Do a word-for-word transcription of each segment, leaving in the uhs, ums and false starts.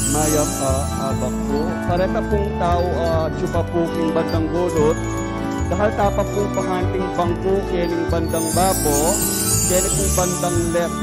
Mayap a abak pu. Kareta pung tau a atsu pa pu king bandang gulut, dahal tapa pung pahanting bangku kening bandang babo, keni pung bandang left.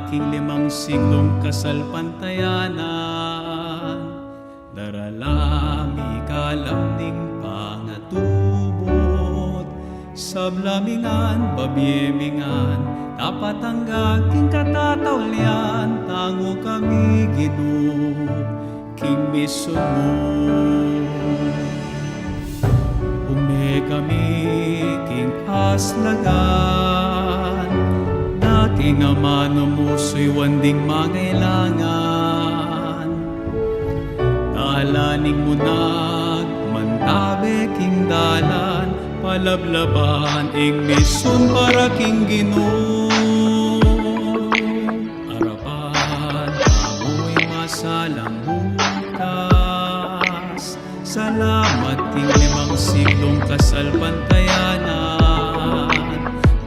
king limang siglung kasalpantayanan. Darala mi ing kalam ning pangatubud, sabla mi ngan, babie mi ngan, dapat angga king katataulian, tangu kami Ginu, king misun mu. Ume kami king kaslagan, na king amanu mu suyuan ding mangailangan. Dalan ning munag, mantabe king dalan, palablaban ing misun para king Ginu. Arapan tamu ing masalang bukas. Salamat king limang siglung kasalpantayanan.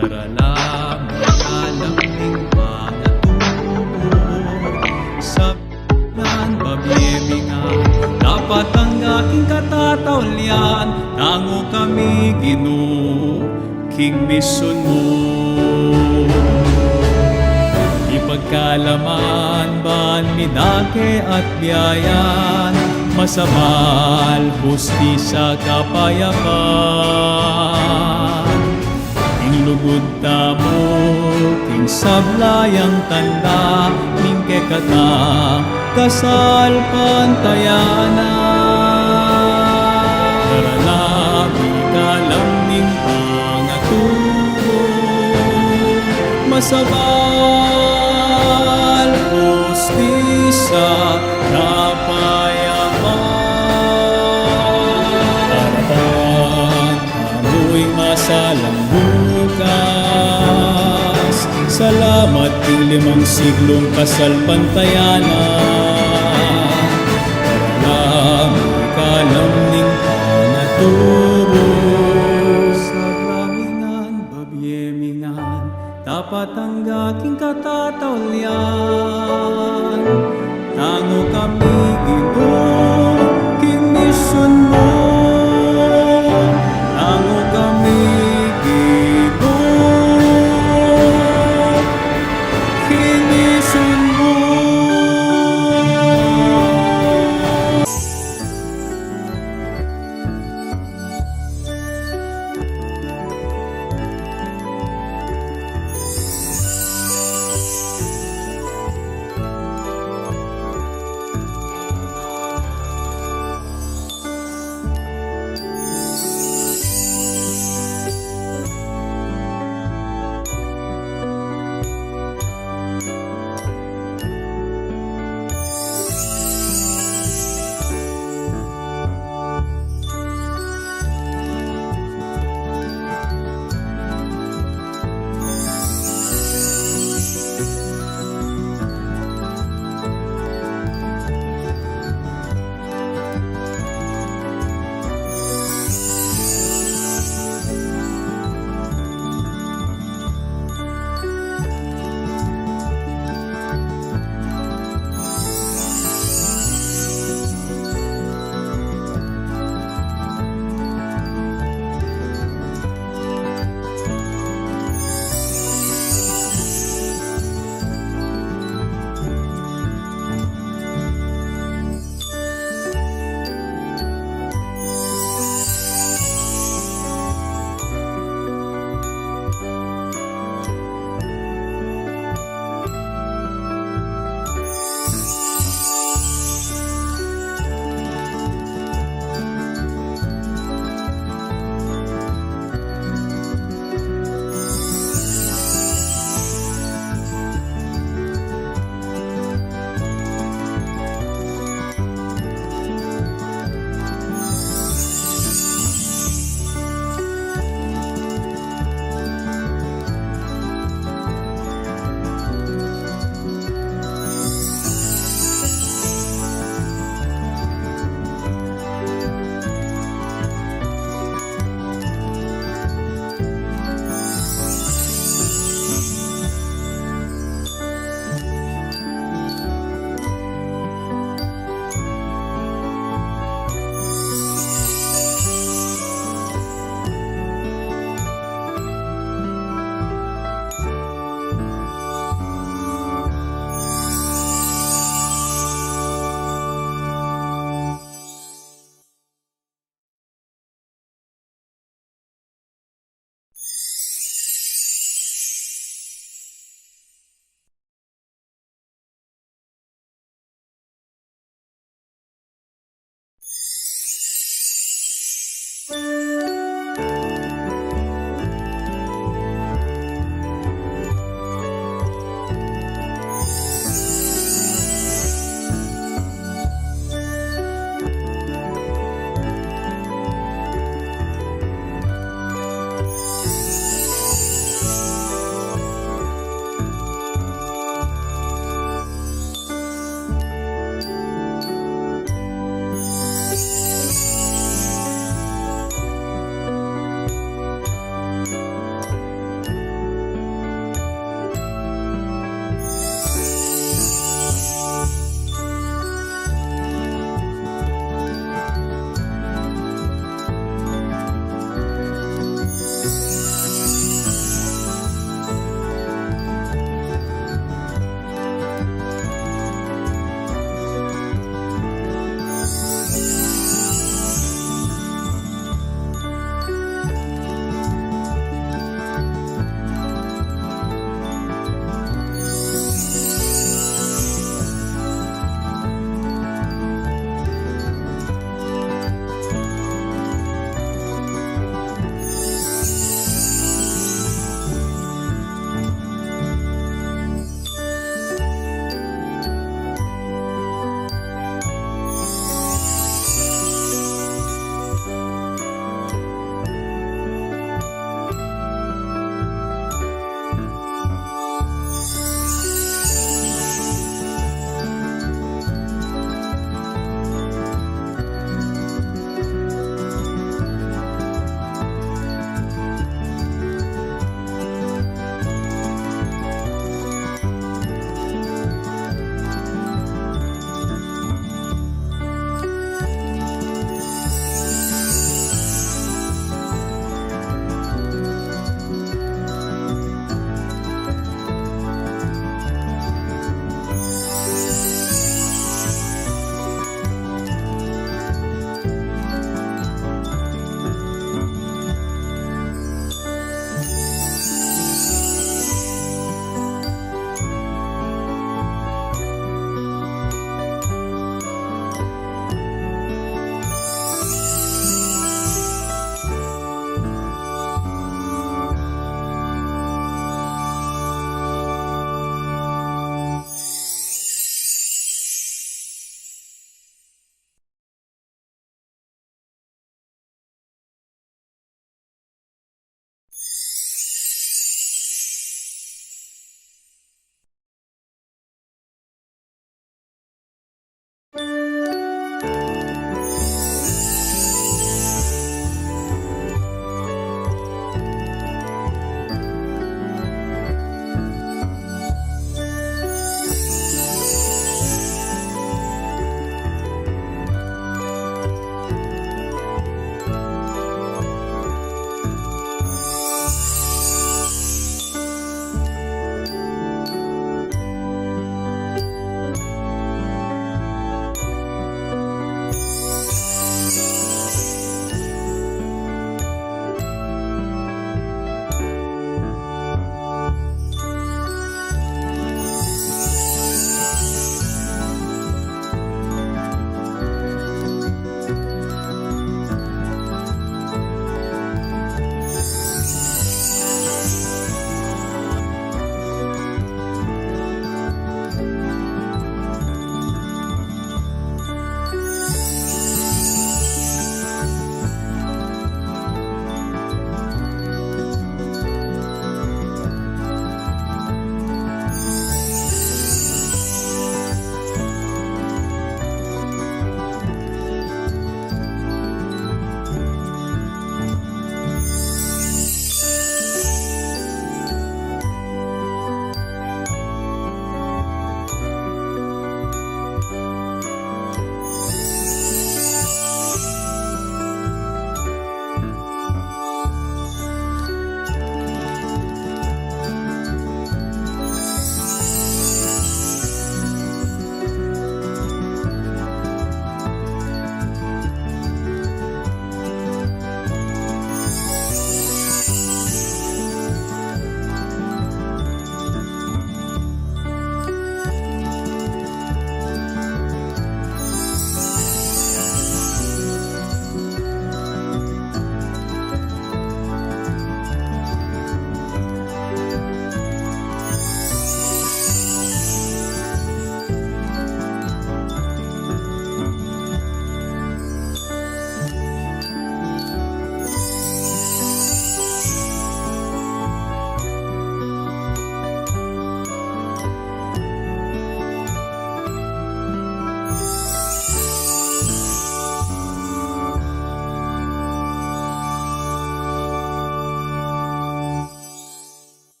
Darala mi ing kalam ning pangatubud, sabla mi ngan, babie mi ngan, dapat angga king katataulian, tangu kami Ginu, king misun mu. Ipagkalaman ban mi dake at biayan, masabal, hustisya, kapayapan. Ing lugud tamu king sabla yang tanda ning kekatang kasalpantayanan. Darala mi ing kalam ning pangatubud, masabal, hustisya, kapayapan. Arapan tamu ing masalang bukas. Salamat king limang siglung kasalpantayanan. Darala mi ing kalam ning pangatubud, sabla mi ngan, babie mi ngan, dapat angga king katataulian. Tangu kami Ginu, king misun mu. Tangu kami Ginu, king misun mu.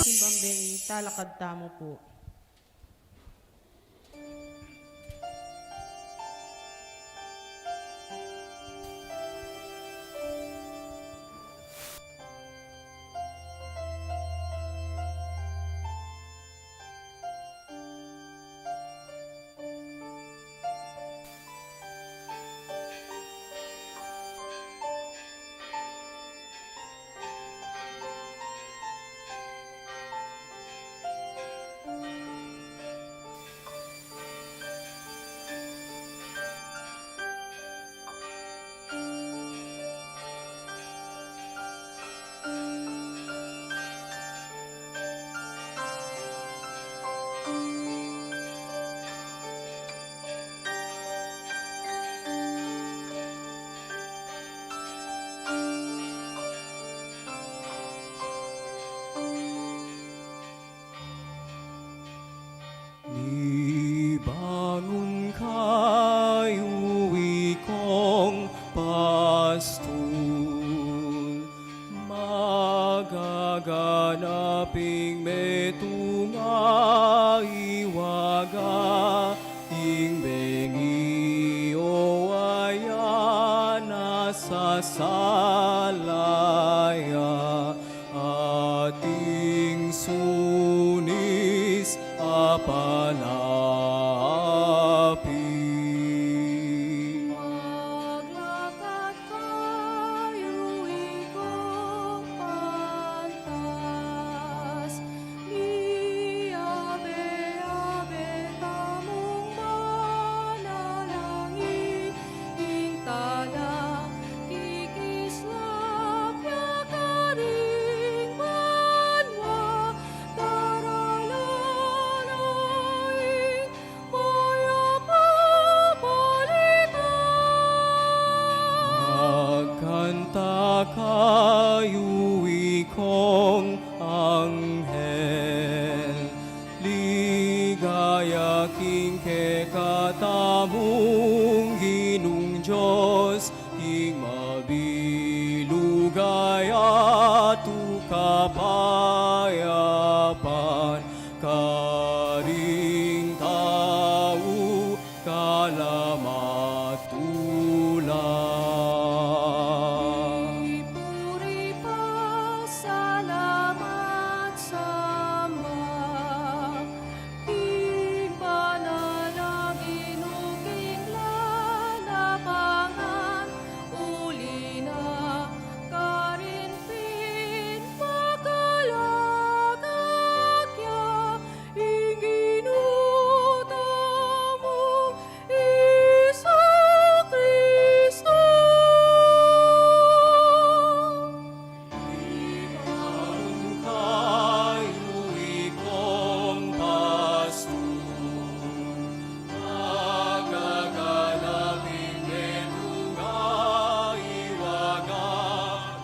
Simbang Benita, lakad tamu pu. Nibangun kayu ikong pastul, magaganap ing metung a iwaga, ing bengi o ayan a sasala ya, at ing sunis a palapi. Maglakat kayu ikong pantas, iabe-abe tamung manalangin, ing talangkikis lapya karing banua, darala king kekatamung Ginung Dios, king mabilug a yatu kapayapan, karing tau kalamat tulang. Puri, pasalamat, samba, king banal a Ginu, king lalabangan, uli na karin pin makalagak ya ing Ginu tamung Jesu Kristo. Ibangun kayu, ikong pastul, magaganap ing metung a iwaga,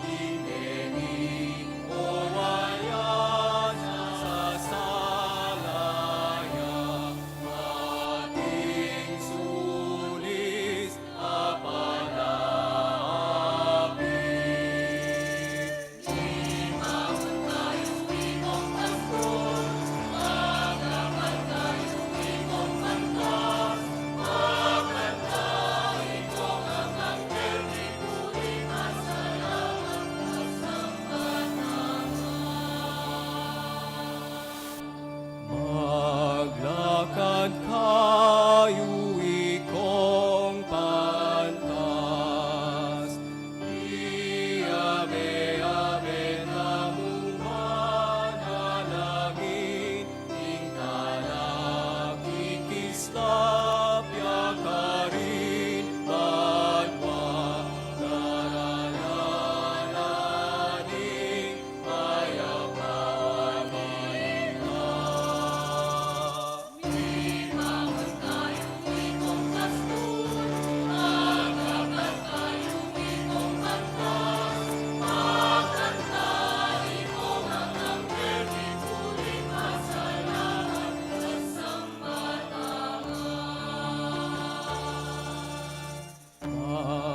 ing metung o wayas a sasala ya, ating sulis a panabi. Maglakad kayu, ikong pantas, iabe-abe tamung manalangin, ing talakikis lapya karin banua, daralan na ning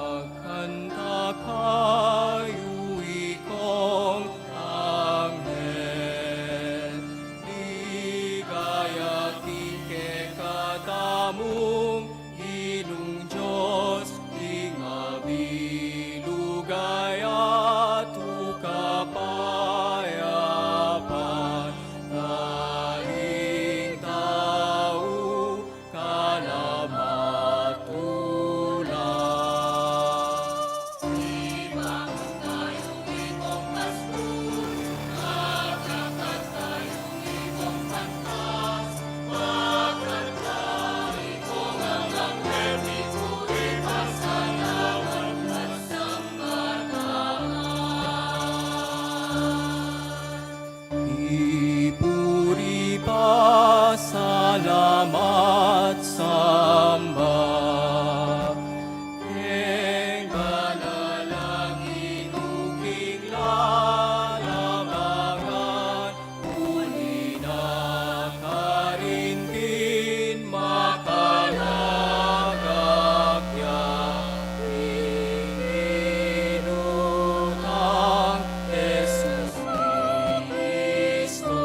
Magkanta kayu, ikong anghel, ligaya king kekatamung Ginung Dios, ing mabilug a yatu kapayapan, karing tau kalamat tulang. Ipuri, pasalamat, samba, keng banal a Ginu king lalabangan, uli na karin pin makalagak ya ing Ginu tang Jesus Kristo.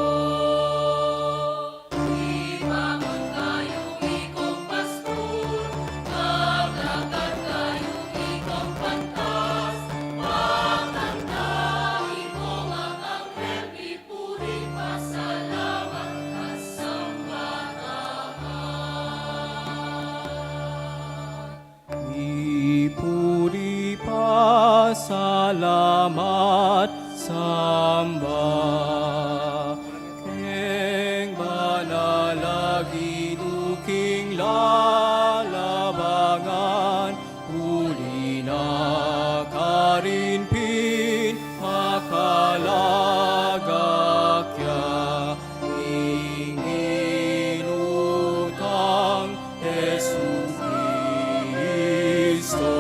Ipuri, pasalamat, samba, keng banal a Ginu king lalabangan, uli na karin pin makalagak ya ing Ginu tang Jesus Kristo.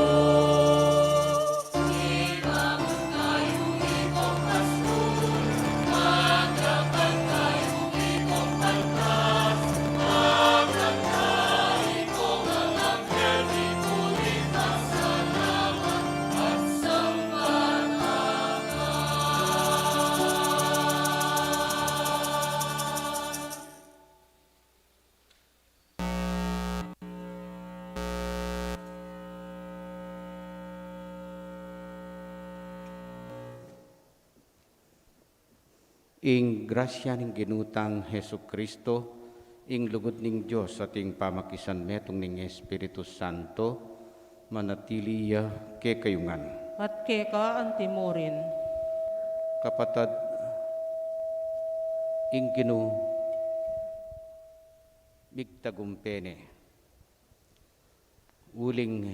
Ing grasya ning Ginu tang Jesucristo, ing lugud ning Dios, at ing pamakisanmetung ning Espiritu Santo, manatili ya kekayu ngan. At keka antimurin. Kapatad, ing Ginu migtagumpe ne. Uling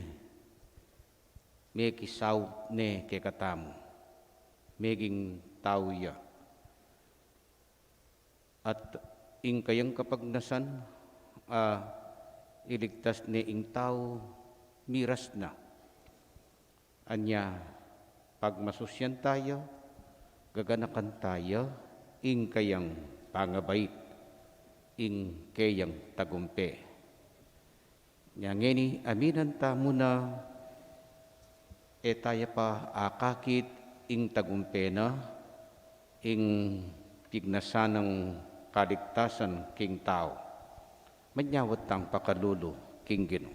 mekisaup ne kekatamu, meging tau ya. At ing kayang kapagnasan, a, iligtas ne ing tau, miras na. Anya, pagmasusyan taya, gaganakan taya ing kayang pangabait, ing keyang tagumpe. Nya ngeni, aminan tamu na e taya pa akakit ing tagumpe na, ing pignasan nang kaligtasan king tau. Manyawad tang pakalulu king Ginu.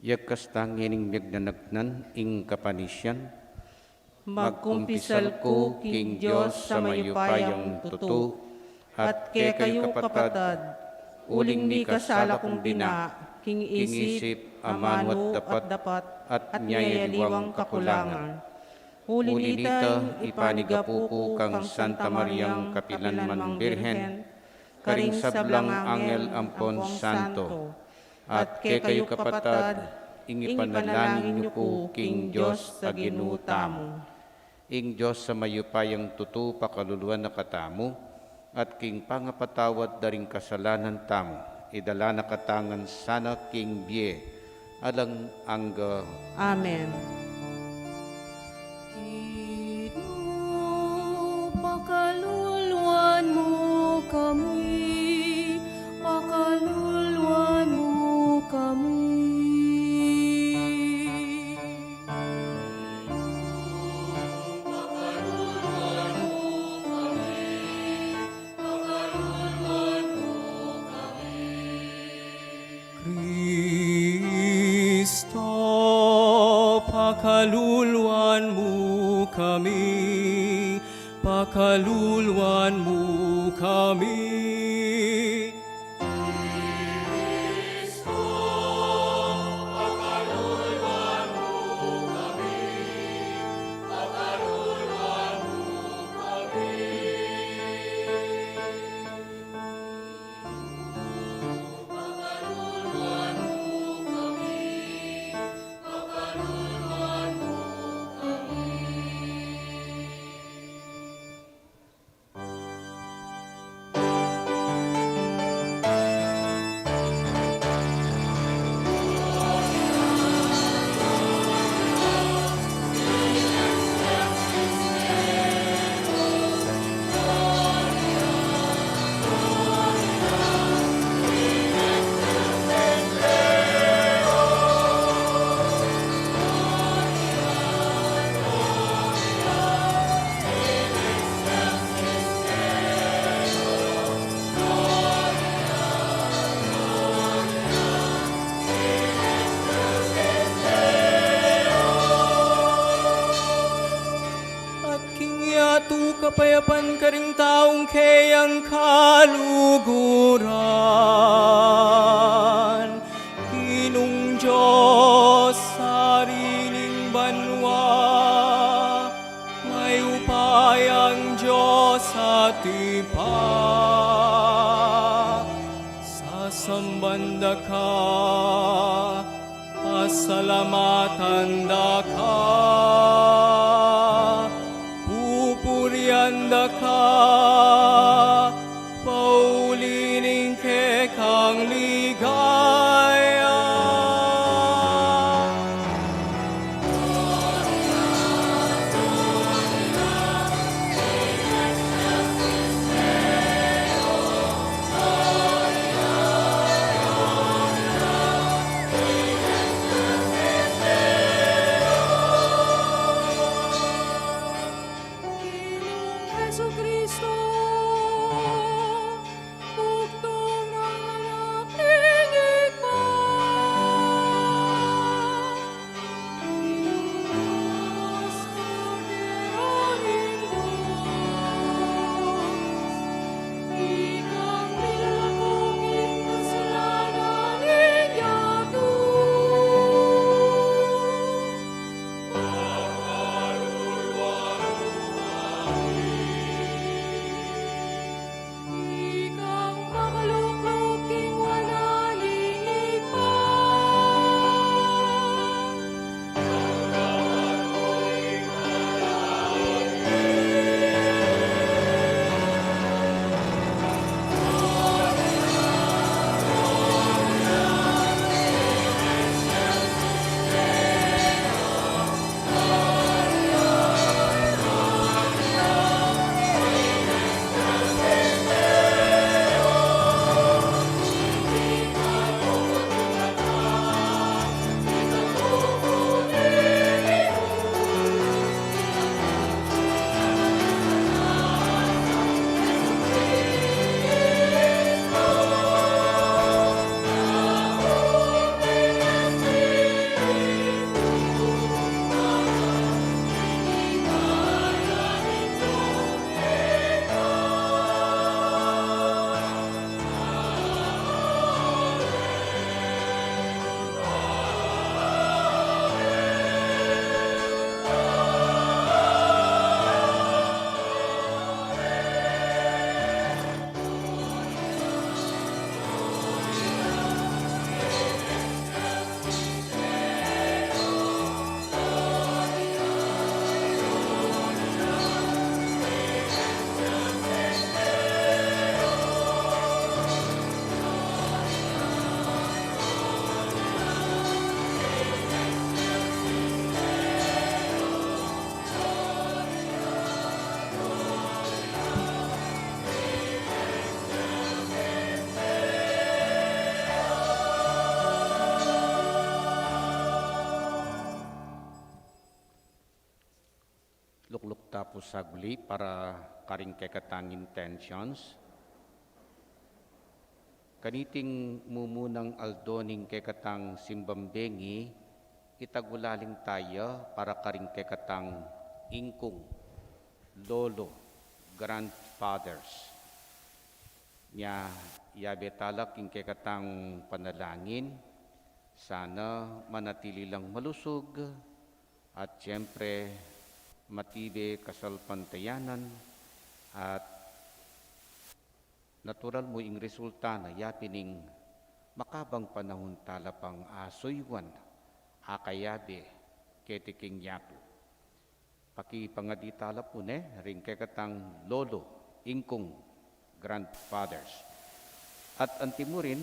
Yagkas ta ngening miyagnanagnan ing kapanisian. Magkumpisal ku king Dios a mayupayang tutu, at kekayu kapatad, uling mikasala kung dina, king isip, amanu at dapat, at nya aliwang kakulangan. Uli nita, ipanigapu ku kang Santa Mariang kapilan man Birhen, karing sablang anghel ampon santo, at kekayu kapatad, ing ipanalangin yu ku king Dios a Ginu tamu. Ing Dios a mayupayang tutu pakaluluan na katamu, at king pangapatawad da ring kasalanan tamu, idala na katamu ngan sana king bie alang angga. Amen. Ginu, pakaluluan mu kami, pakaluluan mu kami. Kristo, pakaluluan mu kami, pakaluluan mu kami. At king yatu kapayapan karing taung keyang kaluguran. Ginung Dios, Ari ning banua, mayupayang Dios at Ibpa, sasamban da ka, pasalamatan da ka, pupurian da ka, pauli ning kekang ligaya. Lukluk ta pu saguli para karing kekatang intentions. Kaniting mumunang aldo ning kekatang simbang bengi, itagulaling taya para karing kekatang ingkung, lolo, grandfathers. Nya, yabe tala king kekatang panalangin, sana manatili lang malusug, at siyempre, matibe kasalpantayanan, at natural mu ing resulta na ya pin ing makabang panahun tala pang asuyuan, akayabe, keti king yatu. Pakipangadi tala pu ne, ring kekatang lolo, ingkung, grandfathers. At antimurin,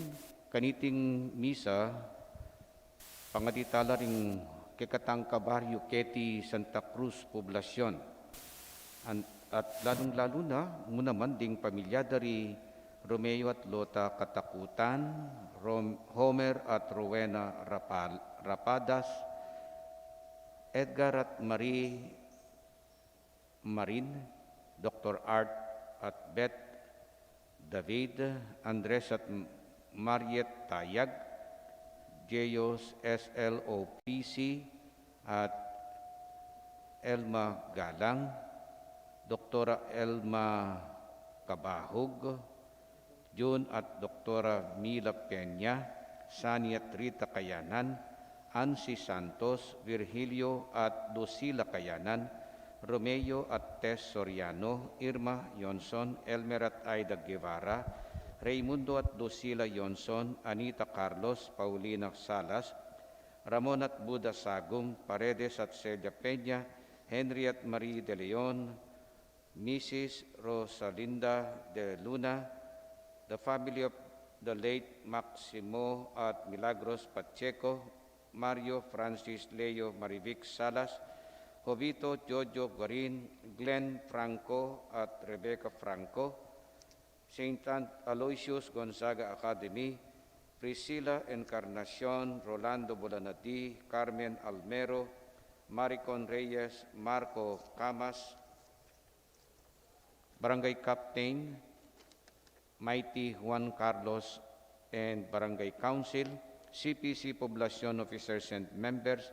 kaniting misa, pangadi tala ring kekatang kabaryu keti Santa Cruz Poblacion. An-, at lalung-lalu na mu naman ding pamilya da ri Romeo at Lota Katakutan, Rom-, Homer at Rowena Rapal-, Rapadas, Edgar at Marie Marin, Doktor Art at Beth, David, Andres at M-, Mariet Tayag, Jeyos S L O P C at Elma Galang, Doktora Elma Kabahug, Jun at Doktora Mila Peña, Sani at Rita Kayanan, Ansi Santos, Virgilio at Lucila Kayanan, Romeo at Tess Soriano, Irma Yonson, Elmer at Aida Guevara, Raymundo at Lucila Yonson, Anita Carlos, Paulina Salas, Ramon at Buda Sagum, Paredes at Celia Peña, Henry at Marie de Leon, Missus Rosalinda de Luna, the family of the late Maximo at Milagros Pacheco, Mario Francis Leo Marivic Salas, Jovito Jojo Guarin, Glenn Franco at Rebecca Franco, Saint An-, Aloysius Gonzaga Academy, Priscilla Encarnacion, Rolando Bolanadi, Carmen Almero, Maricon Reyes, Marco Camas, Barangay Captain Mighty Juan Carlos, and Barangay Council, C P C Poblacion Officers and Members,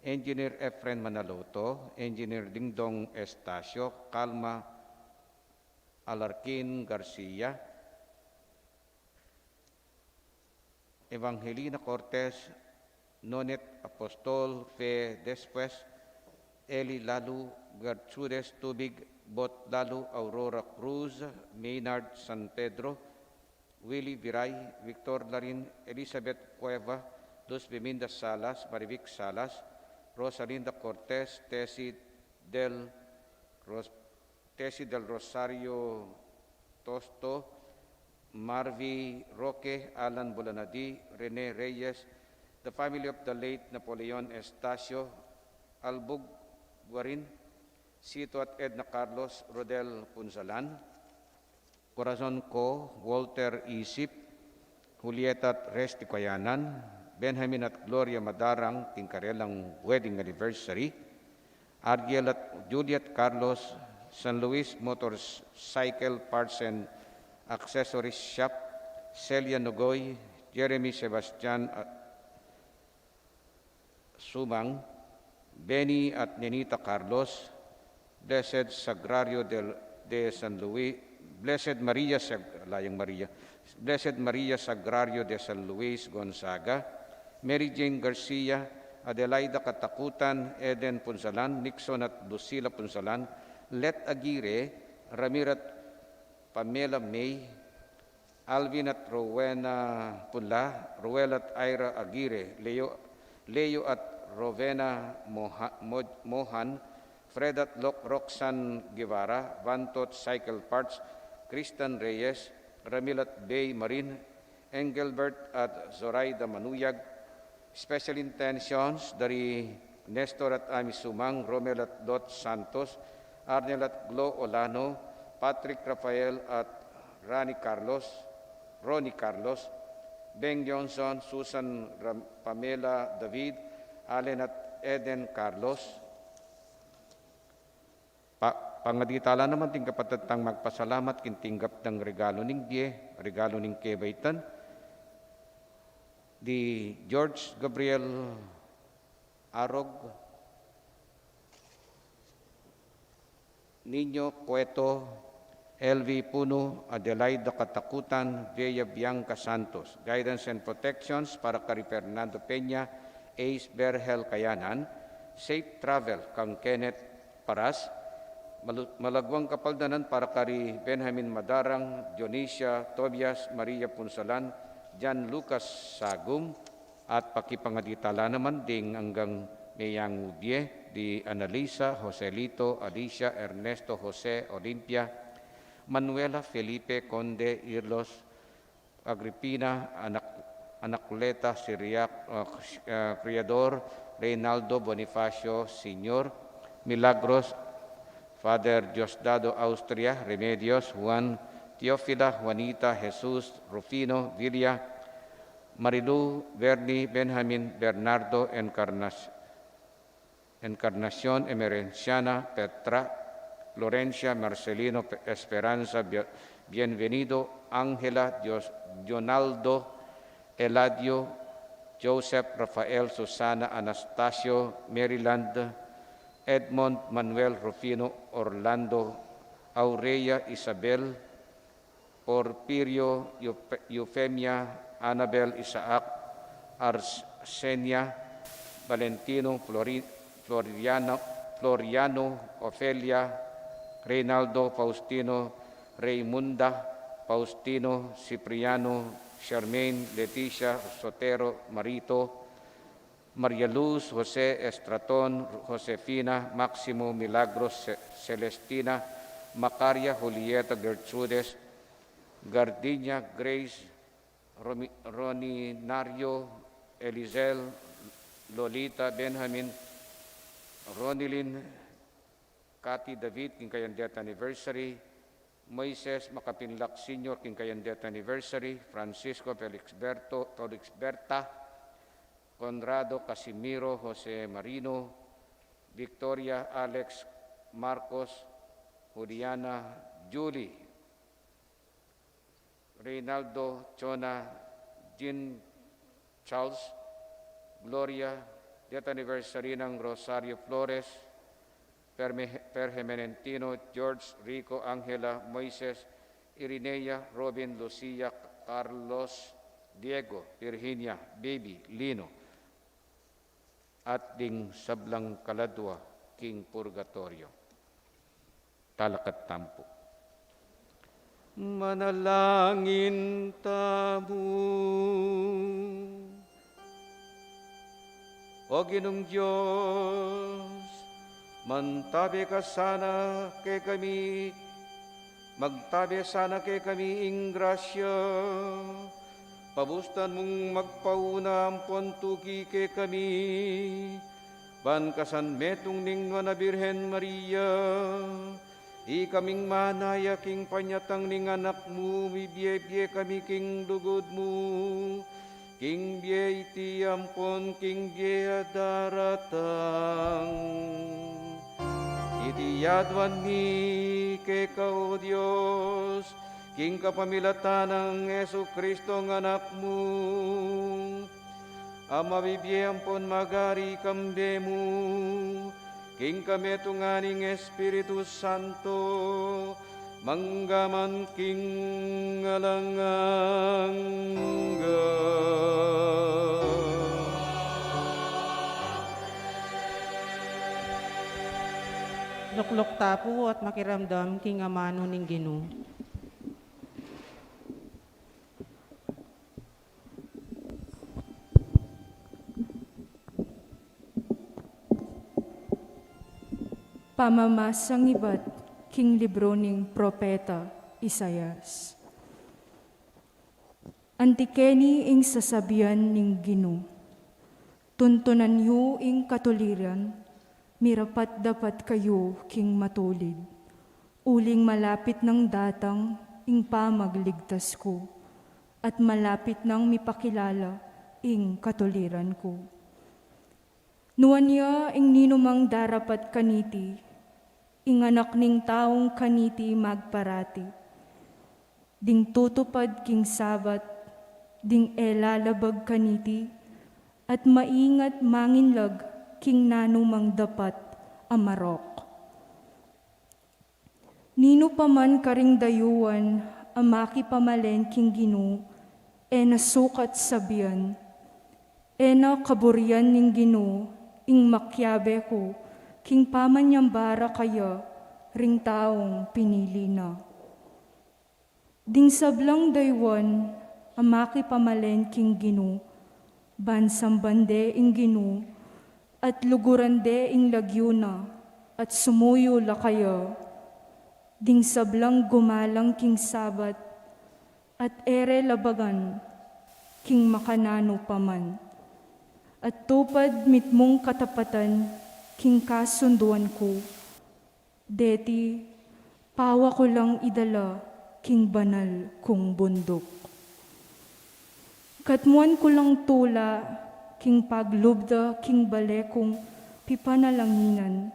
Engineer Efren Manaloto, Engineer Dingdong Estacio, Calma Alarkin Garcia, Evangelina Cortez, Nonet Apostol, Fe Despues, Eli Lalu, Gertrudes Tubig, Bot Lalu, Aurora Cruz, Maynard San Pedro, Willie Viray, Victor Larin, Elizabeth Cueva, Luz Biminda Salas, Marivic Salas, Rosalinda Cortez, Tessie del Ros-, Tessie del Rosario Tosto, Marvy Roque, Alan Bolanadi, Rene Reyes, the family of the late Napoleon Estacio, Albug Guarin, Sito at Edna Carlos, Rodel Punsalan, Corazon Co, Walter Isip, Julieta at Resty Coyanan, Benjamin at Gloria Madarang, king karelang wedding anniversary, Argel at Juliet Carlos, San Luis Motorcycle Parts and Accessories Shop, Celia Nogoy, Jeremy Sebastian at Sumang, Benny at Nenita Carlos, Blessed Sagrario del, de San Luis, Blessed Maria Sag-, Layang Maria, Blessed Maria Sagrario de San Luis Gonzaga, Mary Jane Garcia, Adelaida Katakutan, Eden Punsalan, Nixon at Lucila Punsalan, Let Aguirre, Ramir at Pamela May, Alvin at Rowena Punla, Ruel at Ira Aguirre, Leo, Leo at Rowena Moha-, Mo-, Mohan, Fred at Lo-, Roxanne Guevara, Vantot Cycle Parts, Kristan Reyes, Ramil at Bay Marin, Engelbert at Zoraida Manuyag, Special Intentions, dari Nestor at Ami Sumang, Romel at Dot Santos, Arnel at Glo Olano, Patrick Rafael at Rani Carlos, Ronnie Carlos, Beng Johnson, Susan Ram-, Pamela David, Allen at Eden Carlos, Pa-, pangadi tala naman ding kapatad tang magpasalamat king tinggap dang regalo ning bie, regalo ning kebaitan, di George Gabriel Arog, Nino Cueto, L V Puno, Adelaida Katakutan, Bea Bianca Santos. Guidance and protections para kari Fernando Peña, Ace Berhel Kayanan, safe travel kang Kenneth Paras, malu-, malagwang kapaldanan para kari Benjamin Madarang, Dionisia Tobias, Maria Punsalan, Jan Lucas Sagum, at pakipangadi tala naman ding anggang meyang ubie, di Annalisa, Joselito, Alicia, Ernesto, Jose, Olimpia, Manuela, Felipe, Conde, Irlos, Agripina, Anak-, Anacleta, Siriac, uh, Cri-, uh, Criador, Reynaldo, Bonifacio, Senior, Milagros, Father Diosdado Austria, Remedios, Juan, Teofila, Juanita, Jesus, Rufino, Vilia, Marilu, Bernie, Benjamin, Bernardo, Encarnac-, Encarnacion, Emerenciana, Petra, Florencia, Marcelino, Pe-, Esperanza, Bia-, Bienvenido, Angela, Dios-, Dionaldo, Eladio, Joseph, Rafael, Susana, Anastasio, Maryland, Edmond, Manuel, Rufino, Orlando, Aurea, Isabel, Porfirio, Eufe-, Eufemia, Annabel, Isaac, Arsenia, Valentino, Flori-, Floriano, Floriano, Ofelia, Reynaldo, Faustino, Raymunda, Faustino, Cipriano, Charmaine, Leticia, Sotero, Marito, Maria Luz, Jose, Estraton, Josefina, Maximo, Milagros, Ce-, Celestina, Macaria, Julieta, Gertrudes, Gardinia, Grace, Romi-, Roninario, Elisel, Lolita, Benjamin, Ronilyn, Cathy David, king kayang death anniversary, Moises Makapinlak Senior, king kayang death anniversary, Francisco Felixberto, Felixberta, Conrado Casimiro, Jose Marino, Victoria, Alex, Marcos, Juliana, Julie, Reynaldo, Chona, Jean, Charles, Gloria, death anniversary nang Rosario Flores, Perme-, Perhemenentino, George, Rico, Angela, Moises, Irinea, Robin, Lucia, Carlos, Diego, Virginia, Baby, Lino, at ding sablang kaladua king purgatorio. Talakad tamu pu. Manalangin tamu. O Ginung Dios, mantabe ka sana kekami, magtabe sana kekami ing grasya, pabustan mung magpauna ampon tuki kekami, ban kasan metung ning Nuan a Birhen Maria, ikaming manaya king panyatang ning Anak mu, mibie-bie kami king lugud mu, king bie iti ampon king bie a daratang. Iti aduan mi keka, O Dios, king kapamilatan nang Jesucristo a Anak mu, a mabibie ampon magari kambe mu, king kametungan ning Espiritu Santo, mangga man king alang angga. Lukluk ta pu at makiramdam king amanu ning Ginu. Pamamasang ibat king libru ning propeta Isaias. Anti keni ing sasabian ning Ginu, tuntunan yu ing katuliran, mirapat-dapat kayu king matulid, uling malapit nang datang ing pamagligtas ku, at malapit nang mipakilala ing katuliran ku. Nuan ya ing ninumang darapat kaniti, ing Anak ning Taung kaniti magparati. Ding tutupad king Sabat, ding e lalabag kaniti, at maingat manginlag king nanumang dapat a marok. Ninu pa man karing dayuan a makipamalen king Ginu, e na sukat sabian, e na kaburian ning Ginu ing makiabe ku king pamanyamba ra kaya ring taung pinili na. Ding sablang dayuan a makipamalen king Ginu, ban samban de ing Ginu, at luguran de ing lagyu na, at sumuyu la kaya. Ding sablang gumalang king Sabat, at e re labagan king makananu pa man, at tupad mitmung katapatan king kasunduan ku, deti pawa ku lang idala king banal kung bunduk. Katmuan ku lang tula king paglub da king bale kung pipanalanginan.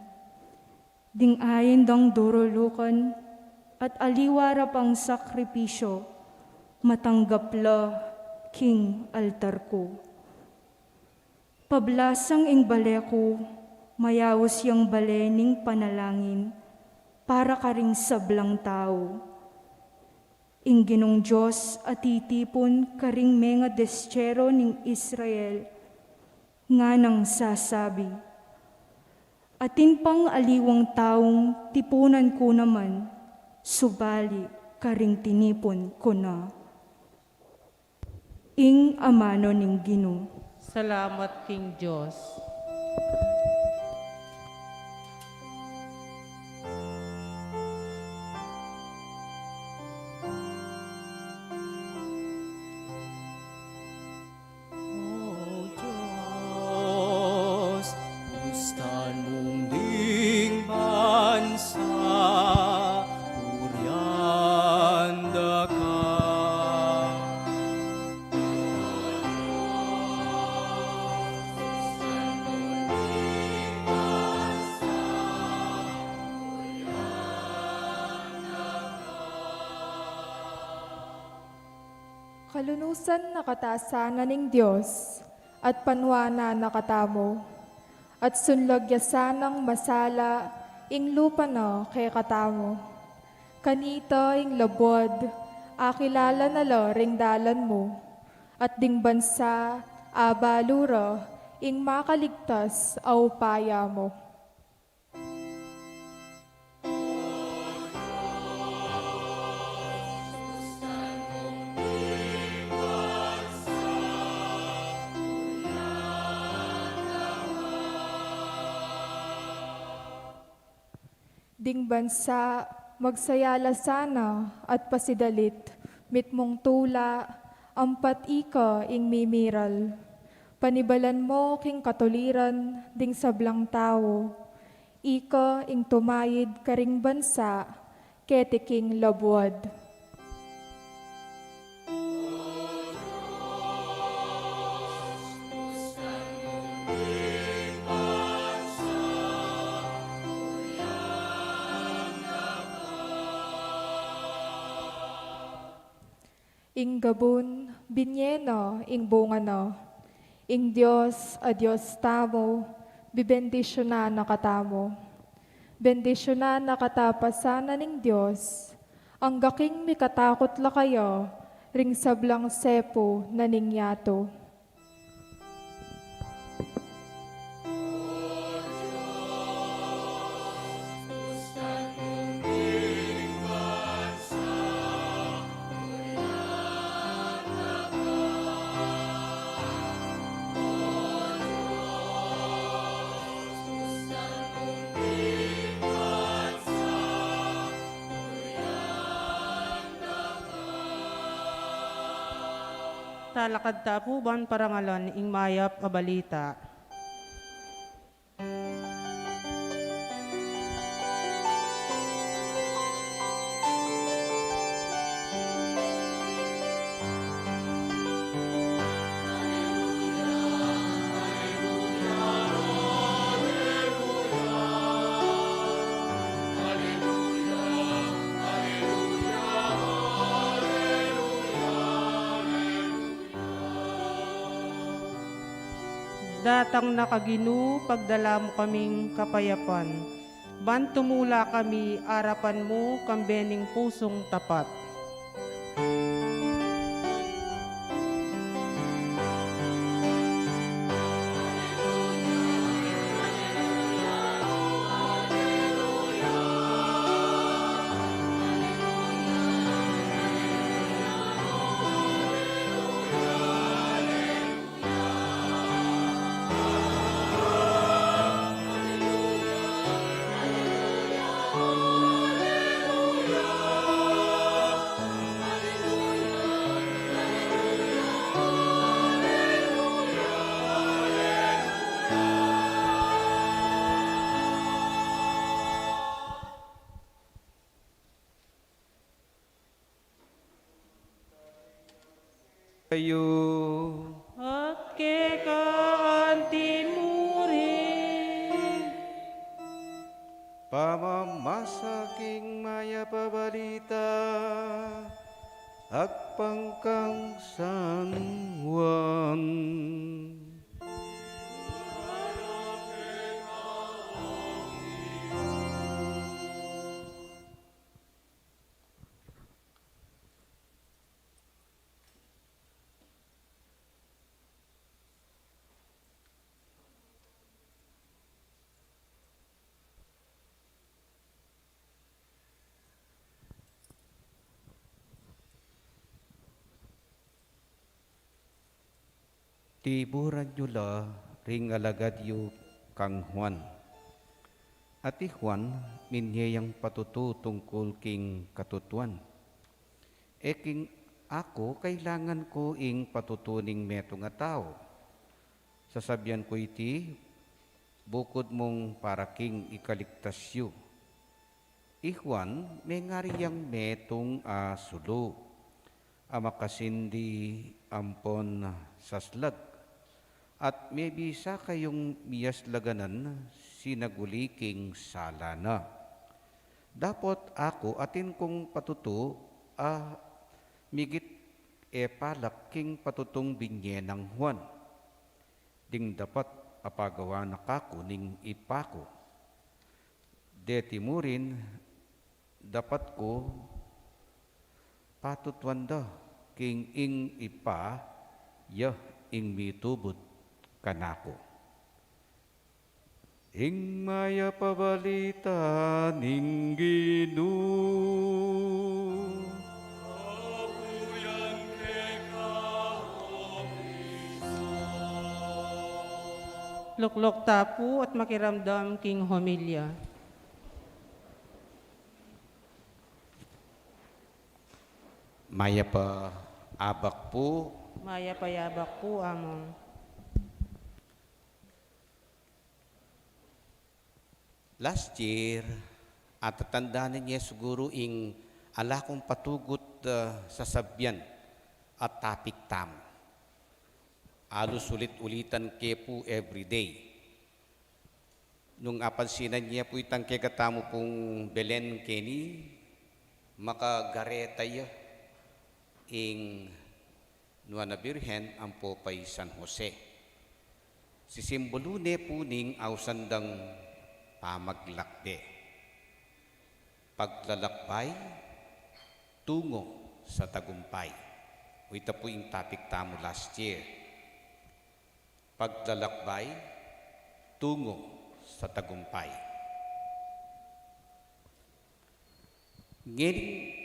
Ding ain dang durulukan at aliwa ra pang sakripisyu, matanggap la king altar ku. Pablasang ing bale ku, mayaus yang bale ning panalangin para karing sablang tau. Ing Ginung Dios a titipun karing menga destyeru ning Israel, nganang sasabi, atin pang aliwang taung tipunan ku naman, subali karing tinipun ku na. Ing amanu ning Ginu. Salamat king Dios. O Dios, pustan mung ding bansa, purian da ka. Kalunusan na kata sana ning Dios, at panuanan na katamu, at sunlag ya sanang masala ing lupa na kekatamu. Kanita ing labuad, akilala na la ring dalan mu, at ding bansa, abalu ra ing makaligtas a upaya mu. Ding bansa, magsaya la sana at pasidalit, mitmung tula, ampat ika ing mimiral. Panibalan mu king katuliran ding sablang tau, ika ing tumayid karing bansa, keti king labuad. Ing gabun, binye na ing bunga na. Ing Dios a Dios tamu, bibendisyunan na katamu. Bendisyunan na kata pa sana ning Dios, angga king mikatakut la kaya ring sablang sepu na ning yatu. Talakad ta pu ban parangalan ing mayap a balita. Datang na ka, Ginu, pagdala mu kaming kapayapan. Ban tumula kami arapan mu kambe ning pusung tapat. Kayu. At keka anti mu rin. Pamamasa king Mayap a Balita agpang kang San Juan. Tiburan yu la ring alagad yu kang Juan. At i Juan, minye yang patutu tungkul king katutuan. E king aku, kailangan ku ing patutu ning metung a tau. Sasabian ku iti, bukud mung para king ikaligtas yu. I Juan, mengari yang metung a sulu, a makasindi ampon saslag, at mebisa kayung miyaslaganan sinaguli king sala na. Dapot aku, atin kung patutu a migit e palak king patutung binye nang Juan. Ding dapat a pagawa na kaku ning Ibpa ku. Deti mu rin dapat ku patutuan da, king ing Ibpa ya ing mitubud kanaku. Ing Mayap a Balita ning Ginu. Lukluk ta pu at makiramdam king homilya. Mayap a abak pu. Mayap a abak pu, Among. Last year, atatandanan ye siguru ing ala kung patugut, ah, sasabian a topic tamu. Alus ulit-ulitan ke pu everyday. Nung apansinan ye pu itang kekatamu pung Belen keni, makagareta ya ing Nuan a Birhen ampo pay San Jose. Sisimbolu ne pu ning ausan dang pamaglakbe. Paglalakbay tungo sa tagumpay. O, ita pu ing topic tamu last year. Paglalakbay tungo sa tagumpay. Ngening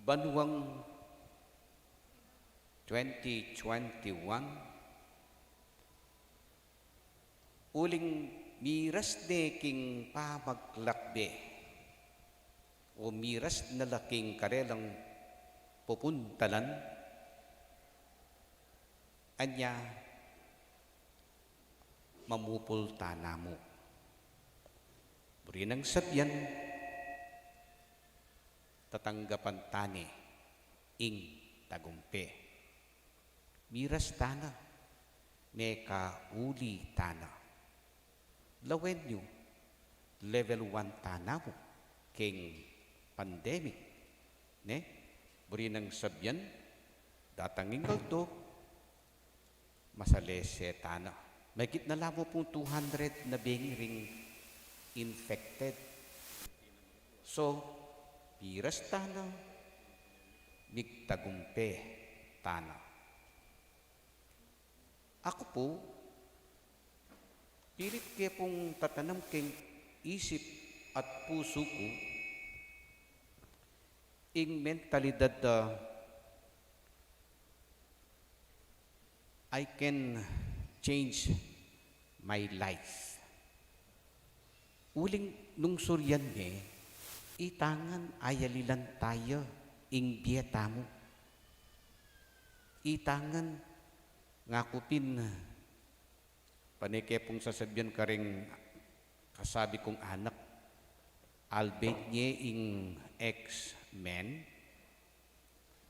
banuang twenty twenty-one, uling miras ne king pamaglakbe, o miras na la king karelang pupuntalan, anya mamupul tana mu. Buri nang sabian, tatanggapan tane ing tagumpe. Miras tana, mekauli tana. Lawen yu, level one tana mu king pandemic, ne? Buri nang sabian, datang ing aldo, Masalese tana. Mahigit na la mu pung two hundred na bengi ring infected. So, piras tana, migtagumpe tana. Aku pu, pilit ke pung tatanam king isip at pusu ku ing mentalidad da I can change my life. Uling nung suryan me, itangan ayalilan taya ing bie tamu. Itangan ngaku pin, pane ke pung sasabian karing kasabi kung anak, albeit nye ing X-Men,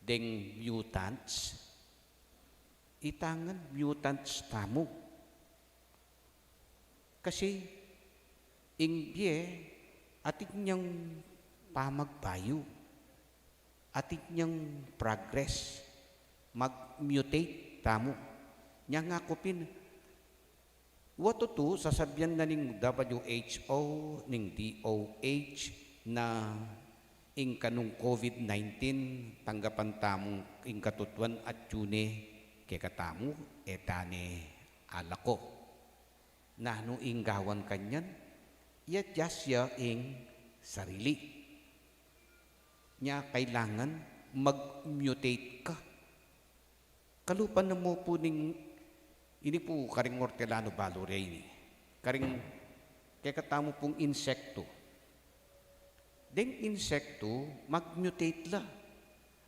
deng mutants, itangan mutants tamu. Kasi ing bie atin yang pamagbayu, atin yang progress, mag-mutate tamu. Nya ngaku pin, wa tutu sasabian na ning W H O, ning D O H na ing kanung COVID nineteen, tanggapan tamu ing katutuan at tune kekatamu, e ta ne alako. Nanu ing gawan kanyan? I-adjust ya ing sarili. Nya kailangan mag-mutate ka. Kalupa na mu pu ning, ini pu karing ortelanu balu re ini. Karing kekatamu pung insektu. Deng insektu, mag-mutate la.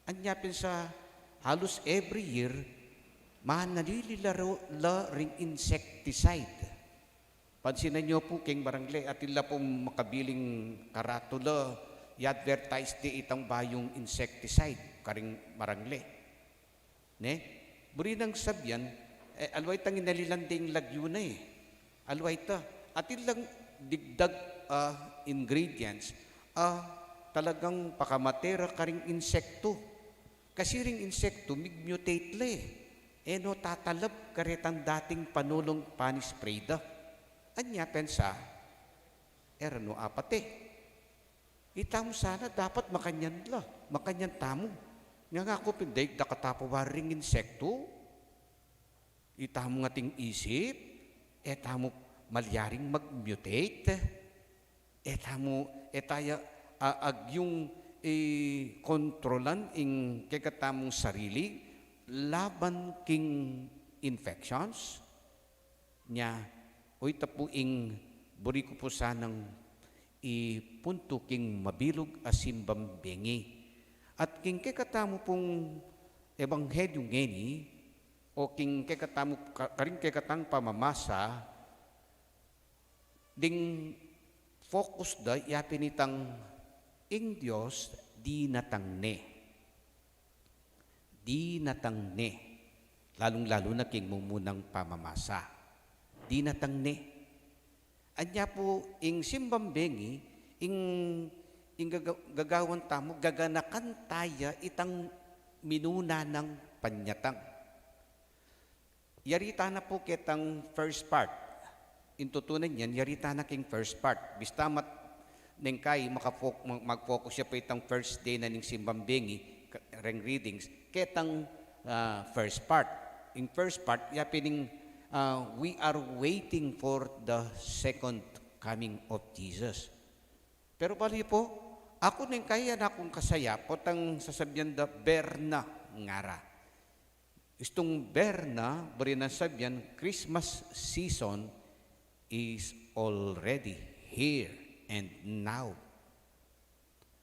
Anya pin sa halus every year, manalili la ro-, la ring insecticide. Pansinan yu pu king barangle, atin la pung makabiling karatula, i-advertise de itang bayung insecticide karing barangle. Ne? Buri nang sabian, e, aliwa itang inalilan deng lagyu na e. Aliwa ita. Atin lang digdag, ah, ingredients, ah, talagang pakamate ra karing insektu. Kasi ring insektu, mig-mutate la e. E no tatalab karetang dating panulung panispray da. Anya pensa, e ra no apate. Itamu sana dapat makanyan la, makanyan tamu. Nya ngaku pin, deng dakal ta pa wari ring insektu, itamu ngan ating isip, e tamu malyaring mag-mutate, e tamu, e taya, a-, agyung ikontrolan ing kekatamung sarili laban king infections. Nya, o ita pu ing buri ku pu sanang ipuntu king mabilug a simbang bengi. At king kekatamu pung ebanghelyu ngeni, o king kekatamu ka-, karing kekatang pamamasa, ding focus da, yapin itang ing Dios dinatang ne. Dinatang ne. Lalung-lalu na king mumunang pamamasa. Dinatang ne. Anya pu ing simbang bengi, ing, ing gaga-, gagawan tamu, gaganakan taya itang minuna nang panyatang. Yari tana pu ketang first part. Ing tutunan yan, yari tana king first part. Bista mat neng kai makafo-, mag-, mag-focus ya pa itang first day na ning simbang bengi, ka-, reng readings, ketang, ah, first part. Ing first part, yapin ing, ah, we are waiting for the second coming of Jesus. Pero bali pu, aku neng kai, anak kung kasaya, potang sasabian da, ber na ngara. Istung ber na, buri nang sabian, Christmas season is already here and now.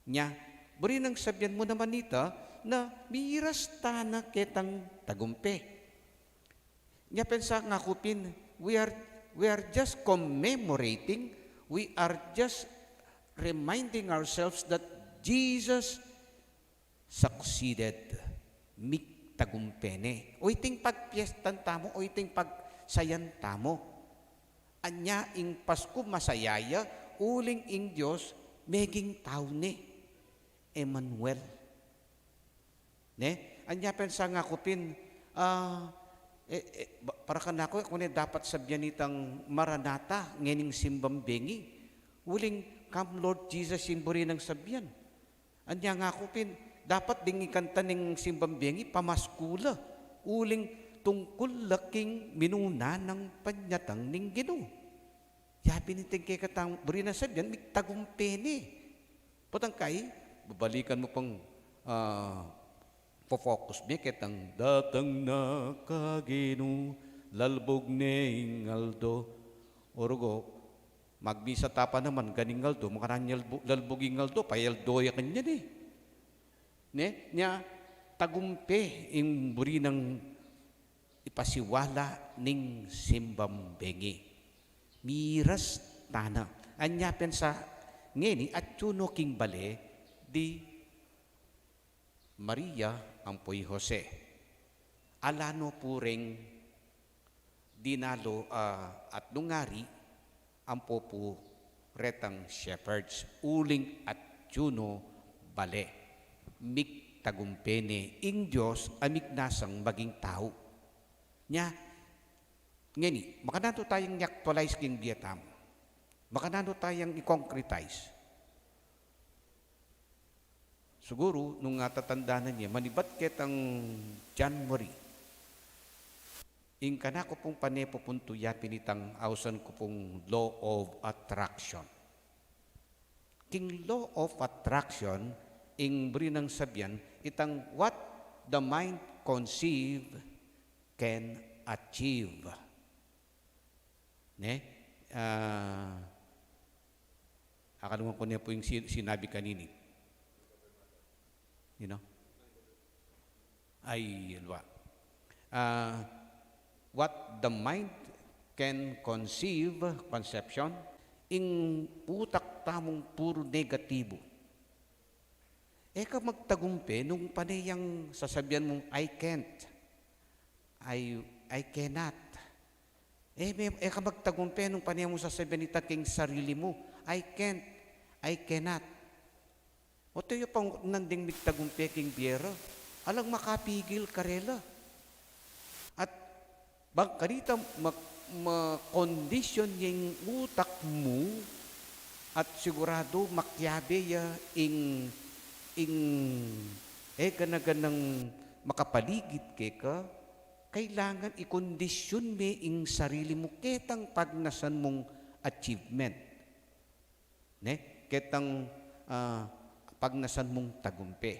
Nya, buri nang sabian mu naman ita na miras tana ketang tagumpe. Nya pensa ngaku pin, we are, we are just commemorating, we are just reminding ourselves that Jesus succeeded, migtagumpe ne. O iting pagpiestan tamu, o iting pagsayan tamu. Anya ing Pasku masaya ya, uling ing Dios meging tau ne. Emmanuel. Ne? Anya pensa ngaku pin, ah, E, e, ba-, para kanaku, e ku ne dapat sabyan itang Maranatha ngening simbang bengi. Uling, "Come, Lord Jesus," ing buri nang sabyan. Anya ngaku pin, dapat ding ikanta ning simbang bengi, pamasku la. Uling, tungkul la king minuna nang panyatang ning Ginu. Ya pin iting kekatang buri nang sabyan, migtagumpe ne. Potang kai, babalikan mu pang, ah, fo-focus me ketang, "Datang na ka Ginu, lalbug ne ing aldo." O rugo, magmisa ta pa naman, ganing aldo, makanyan lalbu-, lalbug ing aldo, payaldo ya kanyan e. Ne? Nya, tagumpe ing buri nang ipasiwala ning simbang bengi. Miras tana. Anya pensa ngeni, atyu no king bale di Maria ampo i Jose. Ala no pu reng dinalo, ah, at nung ari, ampo pu retang shepherds, uling atyu no bale. Migtagumpe ne ing Dios a mignasang maging tau. Nya, ngeni, makananu tayang i-actualize king bie tamu? Makananu tayang i-concretize? Siguru, nung atatandanan ye, manibat ketang John Murray, ing kanaku pung pane pupuntu ya pin itang ausan ku pung law of attraction. King law of attraction, ing buri nang sabyan, itang what the mind conceive can achieve. Ne? Ah, akalungan ku ne pu ing si-, sinabi kanini. You know? Ay, alwa. Ah, what the mind can conceive, conception, ing utak tamung puru negatibu. E ka magtagumpe nung pane yang sasabyan mung, "I can't. I, I cannot." E, me, e ka magtagumpe nung pane mung sasabyan ita king sarili mu, "I can't. I cannot." Oto ya pang nanding migtagumpe king bie ra. Alang makapigil karela. At bang kanita ma-, makondisyon ya ing utak mu at sigurado makiabe ya ing, ing e gana-ganang makapaligid keka, kailangan ikondisyon me ing sarili mu ketang pagnasan mung achievement. Ne? Ketang, ah, pagnasan mung tagumpe.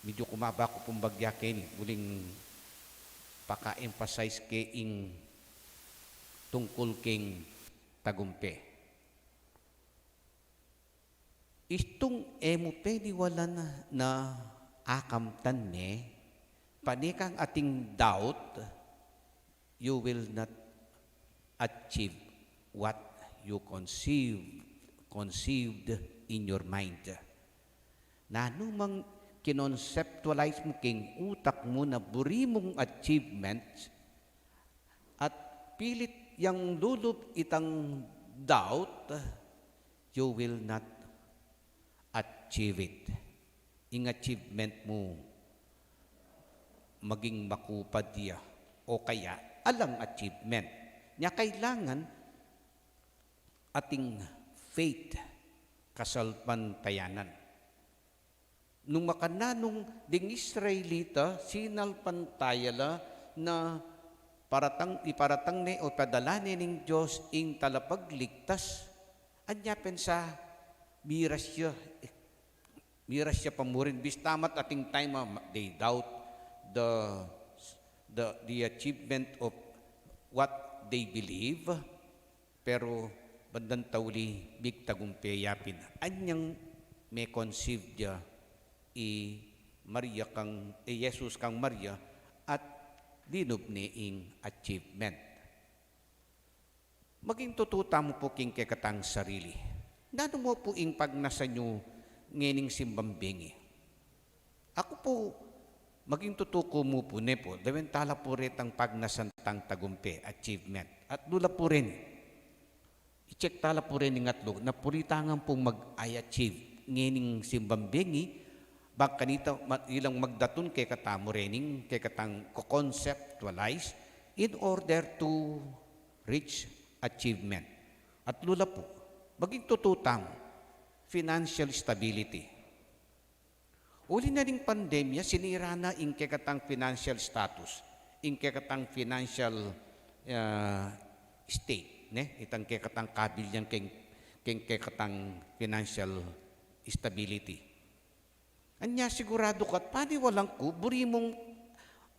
Medyo kumaba ku pung bagya keni, uling paka-emphasize ke ing tungkul king tagumpe. Istung e mu peniwalan na akamtan me, pane kang ating doubt, you will not achieve what you conceive, conceived in your mind. Nanu mang kinonceptualize mu king utak mu na buri mung achievement, at pilit yang lulub itang doubt, you will not achieve it. Ing achievement mu maging makupad ya, o kaya alang achievement. Nya kailangan ating faith, kasalpantayanan. Nung makananu ding Israelita, sinalpantaya la na paratang, iparatang ne o padala ne ning Dios ing talapagligtas, anya pensa, miras ya, miras ya pa murin. Bista mat ating time, ah, they doubt the, the, the achievement of what they believe. Pero bandang tauli, migtagumpe ya pin. Anyang me-conceive ya i Maria kang, i Jesus kang Maria, at linub ne ing achievement. Maging tutu tamu pu king kekatang sarili. Nanu mu pu ing pagnasan yu ngening simbang bengi? Aku pu, maging tutu ku mu pu, ne pu, dewenta la pu retang pagnasan tang tagumpe, achievement. At dula pu reni, i-check ta la pu reni ngan atlu, na puritangan pung mag-I achieve ngening simbang bengi, Bang kanita ma-, ilang magdatun kekatamu rening, kekatang ko-conceptualize in order to reach achievement. At lula pu, maging tutu tamu, financial stability. Uli na ning pandemya, sinira na ing kekatang financial status, ing kekatang financial, ah, state, ne? Itang kekatang kabilyan keng, keng kekatang financial stability. Anya siguradu ka't paniwalan ku, buri mung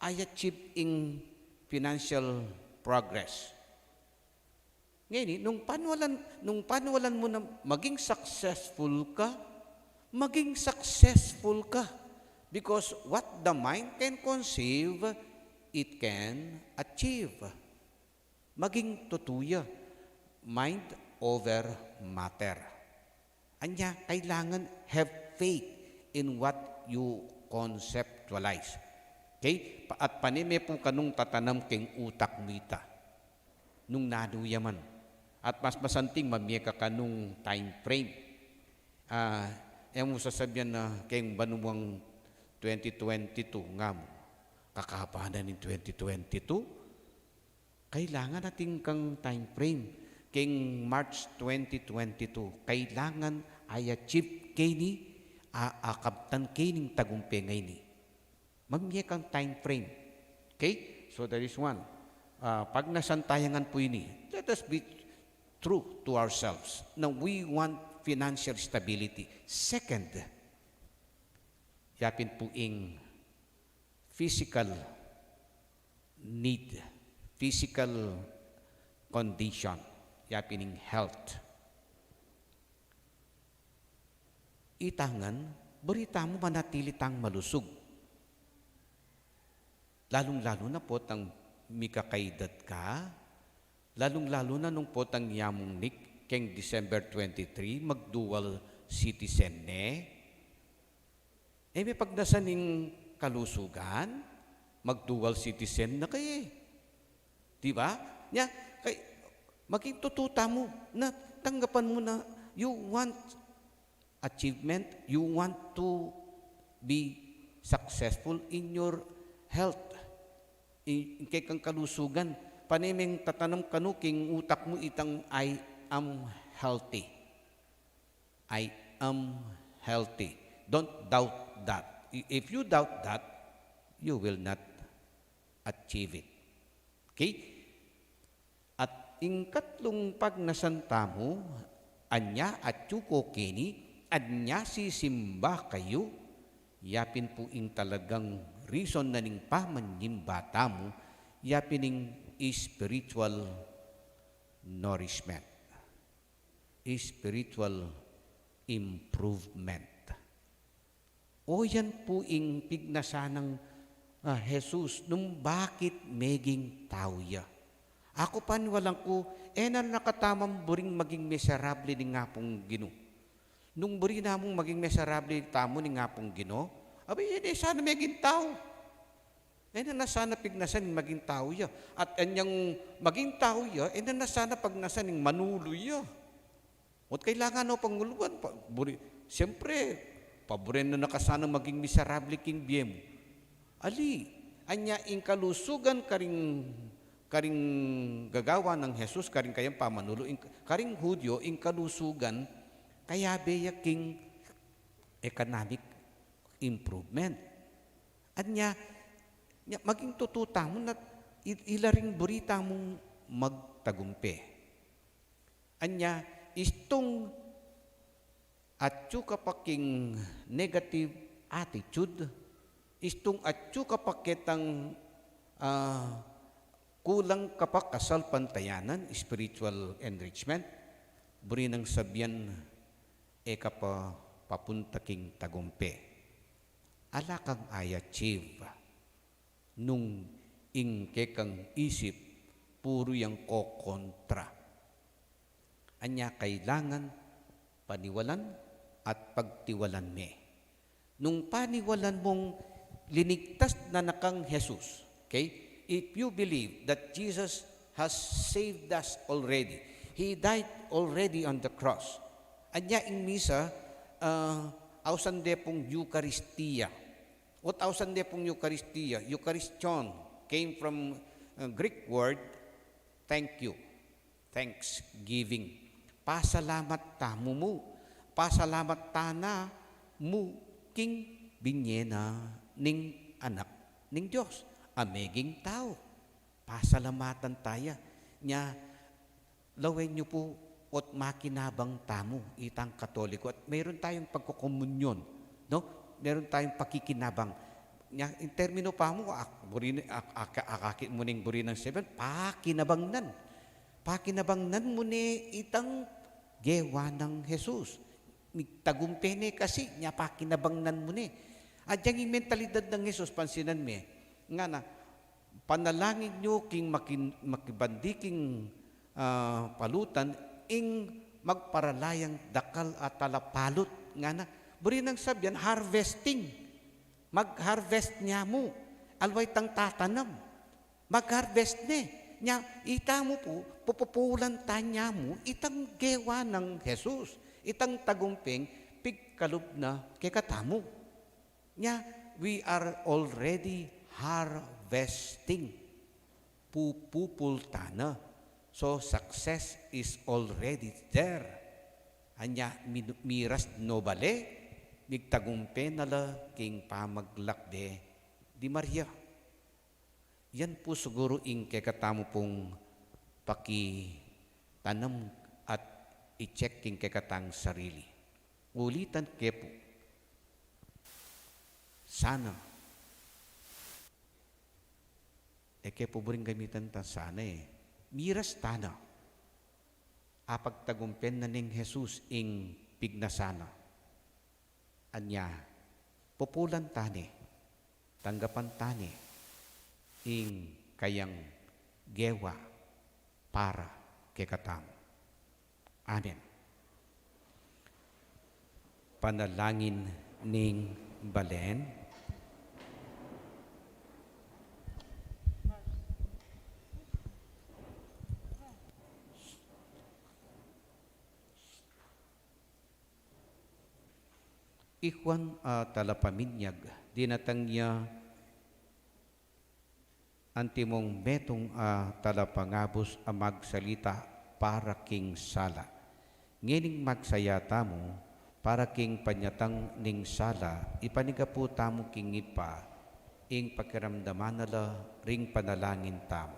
i-achieve ing financial progress. Ngeni, nung paniwalan, nung paniwalan mu na maging successful ka, maging successful ka. Because what the mind can conceive, it can achieve. Maging tutu ya, mind over matter. Anya, kailangan have faith in what you conceptualize. Okay? Pa-, at pane me pu kanung tatanam keng utak mu ita. Nung nanu ya man. At mas masanting mamie ka kanung time frame. Ah, e mu sasabian na keng banuang twenty twenty-two nga mu. Kakaba na ning twenty twenty-two. Kailangan atin kang time frame. Keng March twenty twenty-two, kailangan i-achieve ke ini, a-, akabtan ke ining tagumpe ngeni. Mamie kang time frame. Okay? So that is one. Ah, pagnasan taya ngan pu ini. Let us be true to ourselves. Na we want financial stability. Second, yapin pu ing physical need, physical condition, yapin ing health. Ita ngan, buri tamu manatili tang malusug. Lalung-lalu na potang mikakaedad ka, lalung-lalu na nung potang ya mung Nick keng December twenty-three, mag-dual citizen ne. E me pagnasan ing kalusugan, mag-dual citizen na ka e. Di ba? Nya, kay, maging tutu tamu na tanggapan mu na you want achievement, you want to be successful in your health, in, in kekang kalusugan. Pane meng tatanam kanu king utak mu itang, "I am healthy." "I am healthy." Don't doubt that. I-, if you doubt that, you will not achieve it. Okay? At ing katlung pagnasan tamu, anya atyu ko keni, anya sisimba kayu, yapin pu ing talagang reason na ning pamanyimba tamu, yapin ing spiritual nourishment, spiritual improvement. O yan pu ing pignasan nang, ah, Jesus nung bakit meging tau ya. Aku paniwalan ku, e na nakatamang buring maging miserable ning Apung Ginu. Nung buri namung maging miserable tamu ning Apung Ginu, abay, e na sana meging tau. E na na sana pignasan ing maging tau ya. At anyang maging tau ya, e na na sana pagnasan ing manulu ya. Ot kailangan no panguluan, pa-, buri-, siyempre, paburen na na ka sana maging miserable king bie mu. Ali, anya ing kalusugan karing, karing gagawan nang Jesus, karing kayang pamanulu, ing, karing Hudyo, ing kalusugan, kayabe ya king economic improvement. Anya, nya, maging tutu tamu na i-, ila ring buri tamung magtagumpe. Anya, istung atyu ka pa king negative attitude, istung atyu ka pa ketang, ah, kulang ka pa kasalpantayanan, spiritual enrichment, buri nang sabian, e ka pa papunta king tagumpe. Ala kang i-achieve nung ing kekang isip puru yang kokontra. Anya kailangan paniwalan at pagtiwalan me. Nung paniwalan mung linigtas na na kang Jesus, okay? If you believe that Jesus has saved us already, He died already on the cross. Anya ing misa, ah, ausan de pung Eukaristia. Ot ausan de pung Eukaristia, Eucharistion came from, uh, Greek word thank you, thanksgiving. Pasalamat tamu mu, pasalamat tana mu king binye na ning Anak ning Dios a meging tau. Pasalamatan taya. Nya, lawen yu pu, ot makinabang tamu itang Katoliko, at meron tayong pagkokomunyon, no? Meron tayong pakikinabang. Nya, in termino pa mu, ak-, buri-, ak-, ak-, akakit mu ning buri nang seven, pakinabangnan. Pakinabangnan mu ne itang gewa nang Jesus. Migtagumpe ne kasi, nya pakinabangnan mu ne. At yang ing mentalidad nang Jesus, pansinan me, ngana, panalangin yu king makin-, makibandi king, ah, palutan, ing magparalayang dakal a talapalut, ngana. Buri nang sabian, harvesting. Mag-harvest ne mu. Aliwa itang tatanam. Mag-harvest ne. Nya, itamu pu, pupupulan tana mu itang gewa nang Jesus, itang tagumpeng pigkalub na kekatamu. Nya, we are already harvesting. Pupupul tana. So, success is already there. Anya, mi-, miras no bale, migtagumpe na la king pamaglakbe di Maria. Yan pu siguru ing kekatamu pung pakitanam at i-check king kekatang sarili. Ulitan ke pu. Sana. E ke pu buring gamitan ta sana e. Miras tana. Apagtagumpen na ning Jesus ing pignasana. Anya, pupulan tane, tanggapan tane, ing kayang gewa para kekatamu. Amen. Panalangin ning balen. I Juan a talapaminyag, dinatang ya antimong metung a talapangabus a magsalita para king sala. Ngening magsaya tamu para king panyatang ning sala, ipanigapu tamu king Ibpa, ing pakiramdaman na la ring panalangin tamu.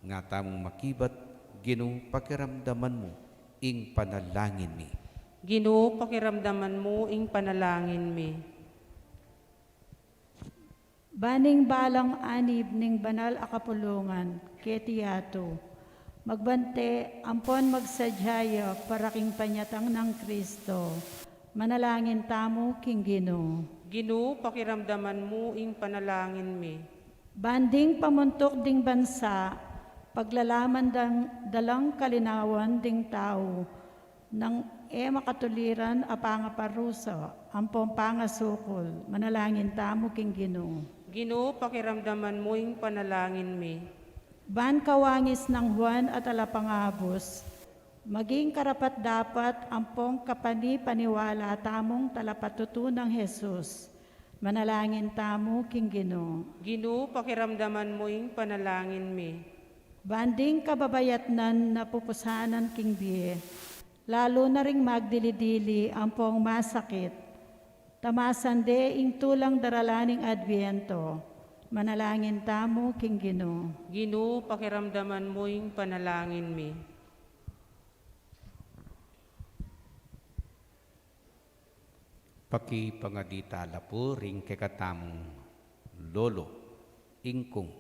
Nga tamung makibat, Ginu, pakiramdaman mu ing panalangin mi. Ginu, pakiramdaman mu ing panalangin mi. Ban ing balang anib ning banal a kapulungan keti yatu, magbante ampon magsadya ya para king panyatang nang Kristo, manalangin tamu king Ginu. Ginu, pakiramdaman mu ing panalangin mi. Ban ding pamuntuk ding bansa, paglalaman dang dalang kalinawan ding tau, nang e makatuliran a pangaparusa, ampong pangasukul, manalangin tamu king Ginu. Ginu, pakiramdaman mu ing panalangin mi. Ban kawangis nang Juan a talapangabus, maging karapat-dapat ampong kapani-paniwala tamung talapatutu nang Jesus. Manalangin tamu king Ginu. Ginu, pakiramdaman mu ing panalangin mi. Ban ding kababayatnan napupusanan king bie, lalu na ring magdili-dili ampong masakit, tamasan de ing tulang darala ning Adviento. Manalangin tamu king Ginu. Ginu, pakiramdaman mu ing panalangin mi. Pakipangadi tala pu ring kekatamung lolo, ingkung,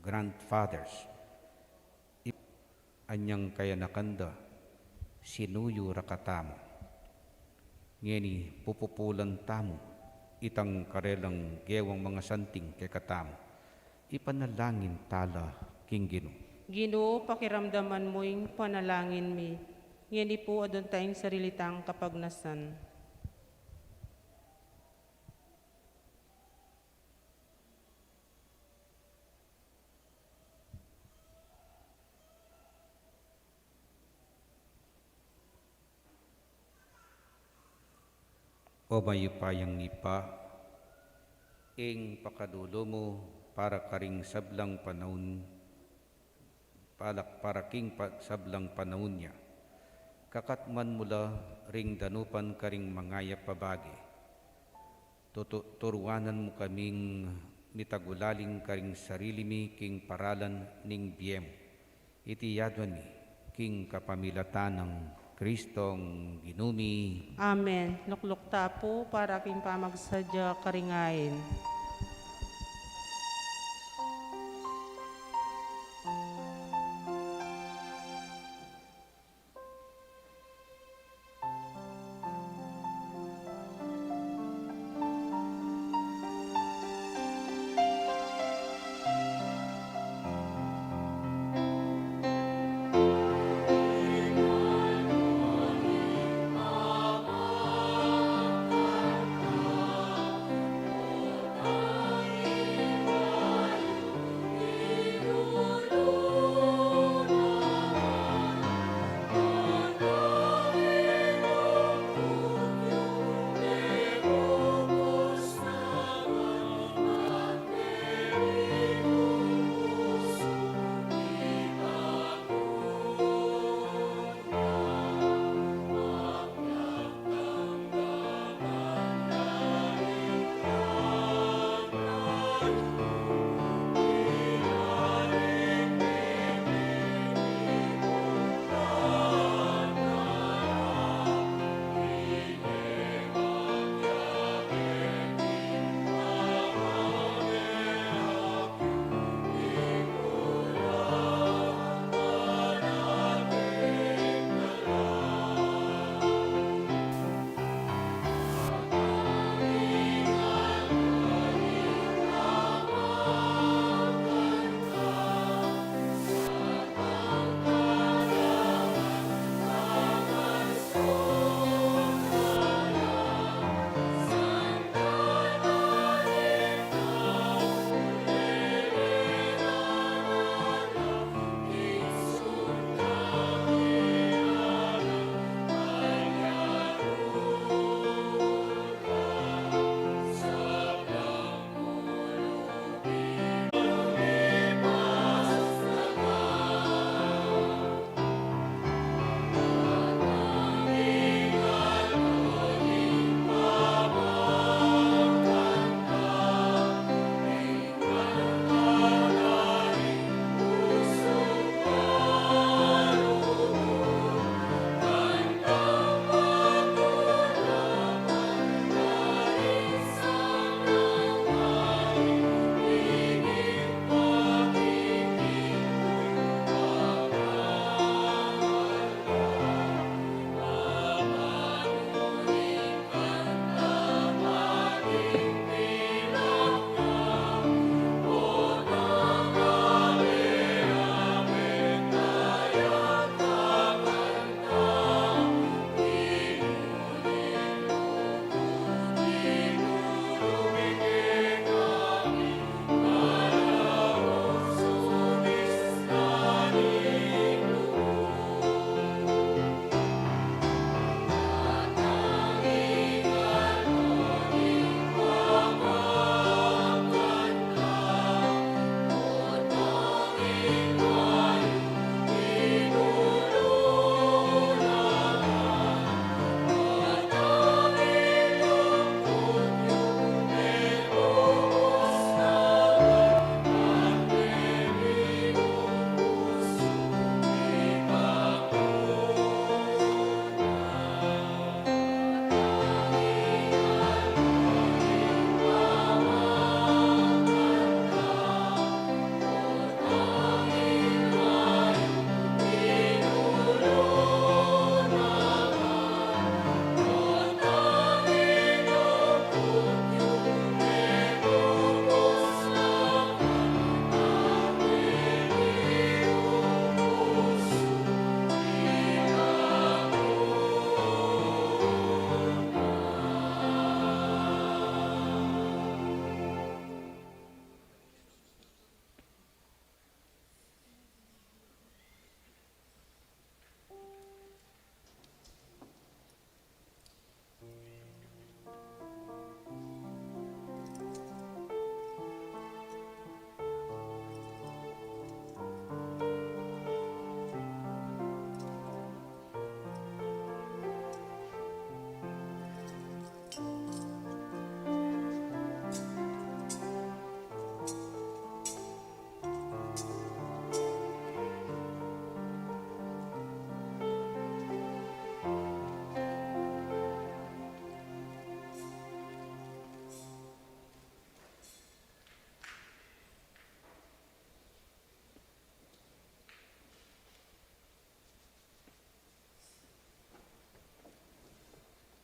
grandfathers, i-, anyang kayanakan da, sinuyu ra katamu. Ngeni pupupulan tamu itang karelang gewang mangasanting kekatamu. Ipanalangin tala king Ginu. Ginu, pakiramdaman mu ing panalangin mi. Ngeni pu adun tayang sarili tang kapagnasan. O mayupayang Ibpa, ing pakalulu mu para karing sablang panaun, palak para king pa-, sablang panaun ya. Kakatman mu la ring danupan karing mangayap a bage. Tutu-, turuanan mu kaming mitagulaling karing sarili mi king paralan ning bie mu. Iti adwan mi king kapamilatan nang Kristong Ginu mi. Amen. Lukluk ta pu para king pamagsadya karing ain.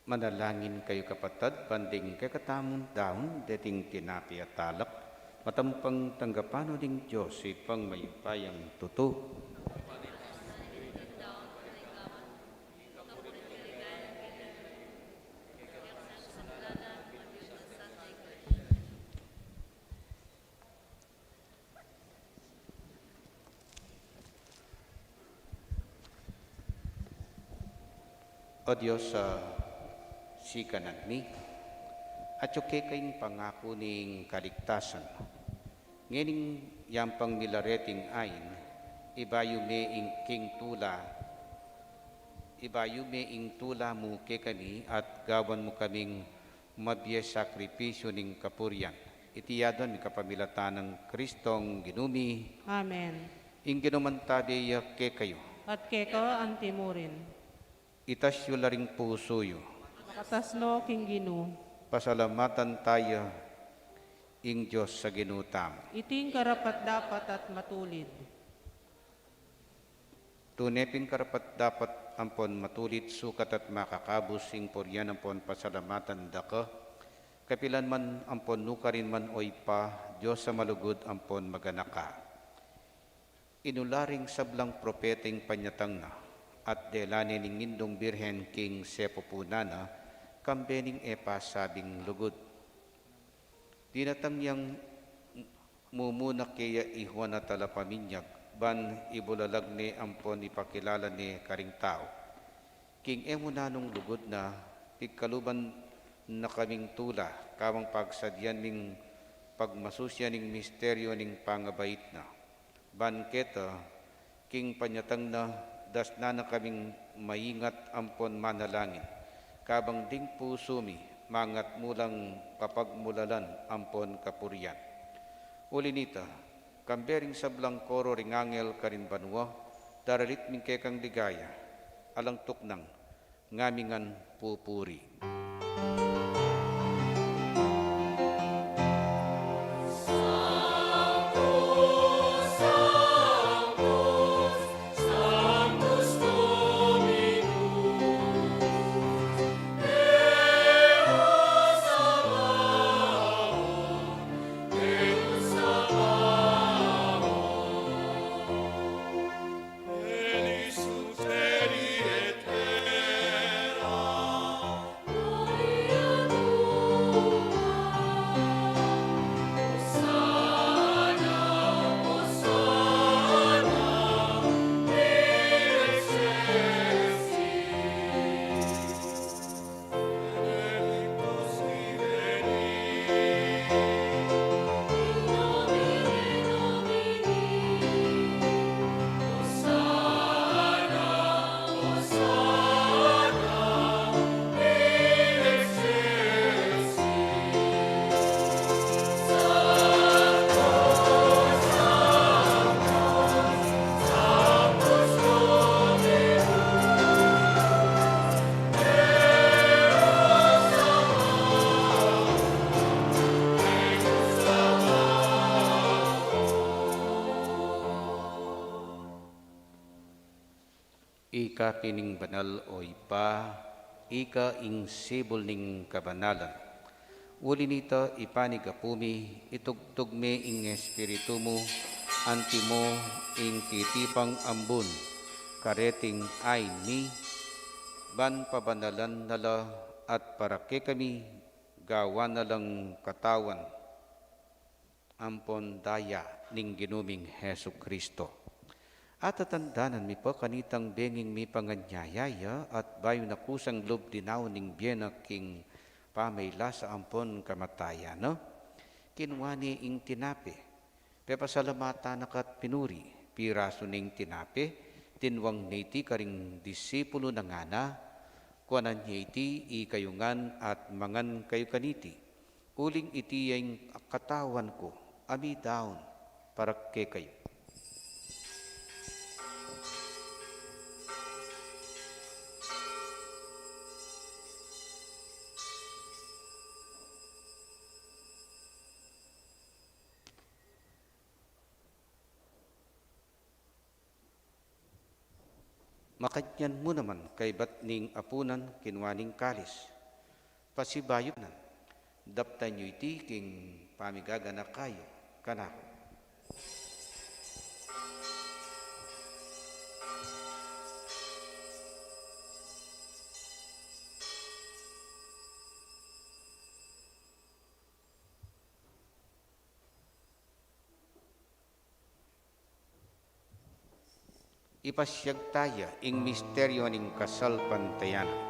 Manalangin kayu, kapatad, ban ding kekatamung daun deting tinape at alak, matampang tanggapan no ning Dios, Ibpang mayupayang tutu. O Dios, a sikanan mi, atyu keka ing pangaku ning kaligtasan. Ngening yampang milaret ing ain, ibayu me ing king tula, ibayu me ing tula mu kekami at gawan mu kaming mabie sakripisyu ning kapurian. Iti adwan mi kapamilatan nang Kristong Ginu mi. Amen. Ing Ginu mantabe ya kekayu. At keka anti mu rin. Itas yu la ring pusu yu. Makatas no king Ginu. Pasalamatan taya ing Dios a Ginu tamu. Iti ing karapat-dapat at matulid. Tune pin karapat-dapat ampon matulid, sukat at makakabus ing purian ampon pasalamatan daka, kapilan man ampon nukarin man, o Ibpa, Dios a malugud ampon maganaka. Inula ring sablang propeta ing panyatang na, at dela ne ning Indung Birhen king sepupunan na, kambe ning e pasabing lugud. Dinatang yang mumuna keya i Juan a Talapaminyag, ban ibulalag ne ampon ipakilala ne karing tau. King e mu nanung lugud na, pigkaluban na kaming tula, kabang pagsadyan ming pagmasusian ing misteryu ning pangabait na. Ban keta, king panyatang na, dasnan na kaming maingat ampon manalangin, kabang ding pusu mi mangatmu lang kapagmulalan ampon kapurian. Uli nita, kambe ring sablang koro ring angel karin banua, daralit mi kekang ligaya, alang tuknang, ngamingan pupuri. Ika pin ing banal, o Ibpa, ika ing sibul ning kabanalan. Uli nita, Ibpa, ning apu mi, itugtug me ing Espiritu mu antimo ing titipang ambun kareting ain mi, ban pabanalan na la at para kekami gawan na lang katawan ampon daya ning Ginu ming Jesucristo. At tatandanan mi pa kanitang benging mipanganyaya ya at bayu na kusang lub dinaun ning bie na king pamailasa ampon kamatayan na, kinua ne ing tinape, pepasalamatan na ka at pinuri, pirasu ne ing tinape, tinwang ne iti karing disipulu na ngana, kuanan ye iti ikayu ngan at mangan kayu kaniti. Uling iti ya ing katawan ku a midaun para kekayu. Makanyan mu naman kaybat ning apunan, kinua ne ing kalis, Pasibayu nan, daptan yu iti king pamigaganaka yu kanaku. Ipasiag taya ing misteryu ning kasalpantayanan.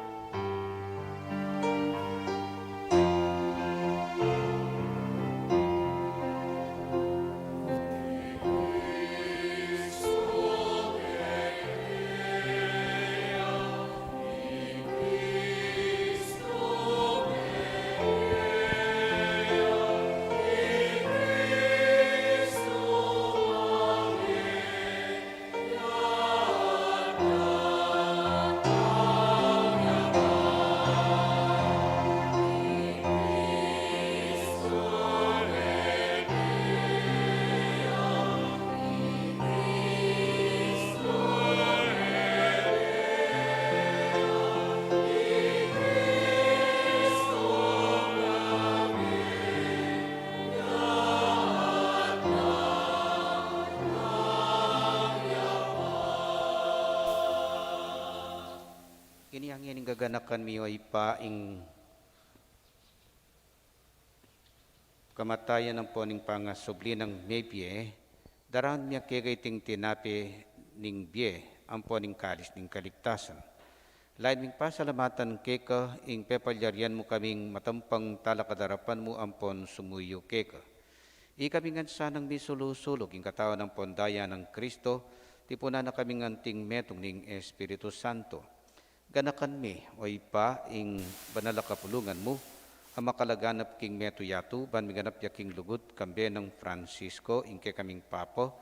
Ini ing gaganakan mi, o Ibpa, ing kamatayan ampon ing pangasubli nang mebie, daraun mi keka iting tinape ning bie ampon ing kalis ning kaligtasan. Lain ming pasalamatan keka ing pepalyarian mu kaming matampang talakad king arapan mu ampon sumuyu keka. Ikami ngan sanang misulu-sulu king katawan ampon daya nang Kristo, tipunan na kaming anting metung ning Espiritu Santo. Ganakan mi, o Ibpa, ing banal a kapulungan mu, a makalaganap king metung yatu, ban miganap ya king lugud, kambe nang Francisco, ing kekaming Papa,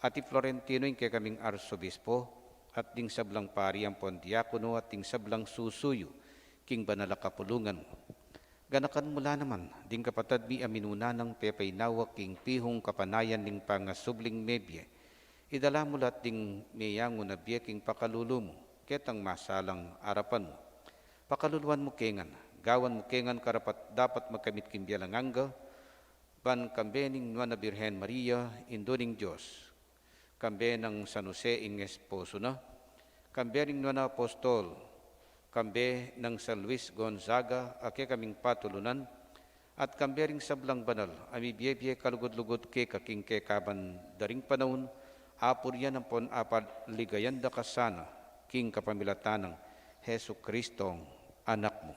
at i Florentino, ing kekaming Arsobispo, at ding sablang pari ampon diakono, at ding sablang susuyu king banal a kapulungan mu. Ganakan mu la naman ding kapatad mi a minuna nang pepainawa king pihung kapanayan ning pangasubling mebie. Idala mu la ding meyangu na bie king pakalulu mu, ketang masalang arapan mu. Pakaluluan mu ke ngan, gawan mu ke ngan karapat-dapat magkamit king bie alang angga, ban kambe ning Nuan a Birhen Maria, Indu ning Dios, kambe nang San Jose ing esposo na, kambe ring nuan a apostol, kambe nang San Luis Gonzaga a kekaming patulunan, at kambe ring sablang banal a mibie-bie kalugud-lugud keka king kekaban da ring panaun, apurian ampon apaligayan da ka sana king kapamilatan nang Jesucristong Anak mu.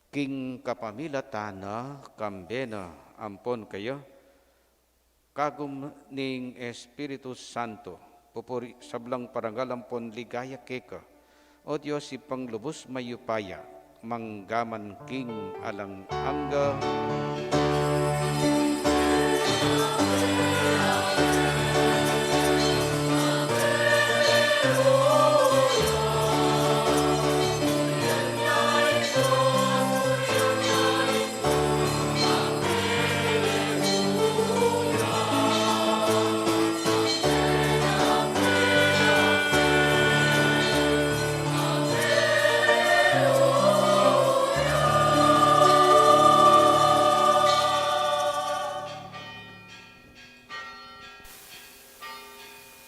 King kapamilatan na, kambe na ampon keya, kagum ning Espiritu Santo, pupuri, sablang parangal ampon ligaya keka, O Dios, Ibpang lubus mayupaya, mangga man king alang angga.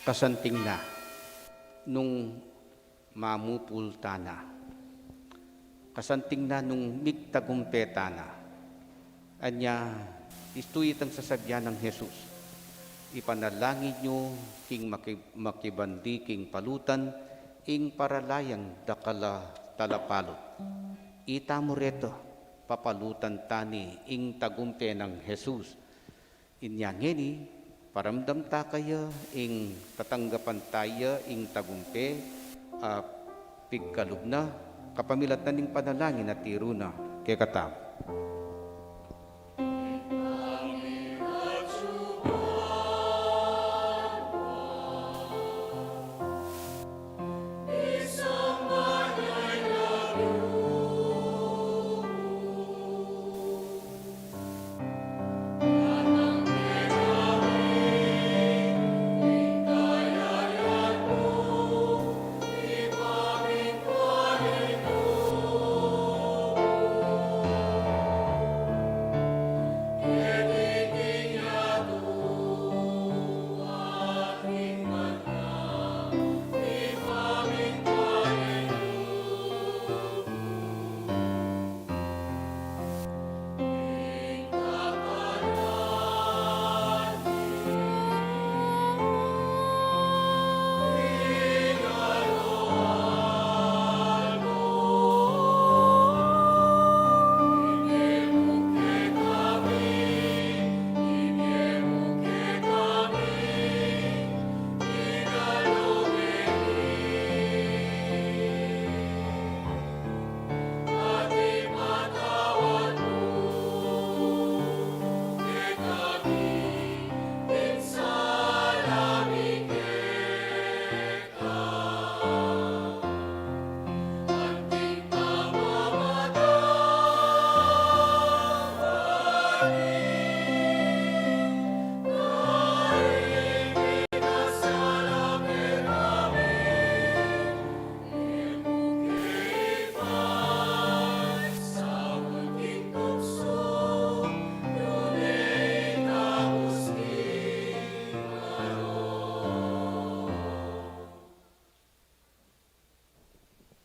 Kasanting na nung mamupul tana. Kasanting na nung migtagumpe tana. Anya, istu itang sasabian nang Jesus, ipanalangin yu king maki-, makibandi king palutan, ing paralayang dakal a talapalut. Ita mu reta, papalutan tani ing tagumpe nang Jesus. Inya ngeni, paramdam ta kaya ing tatanggapan taya ing tagumpe a pigkalub na, kapamilatan ning panalangin a tiru na kekatamu.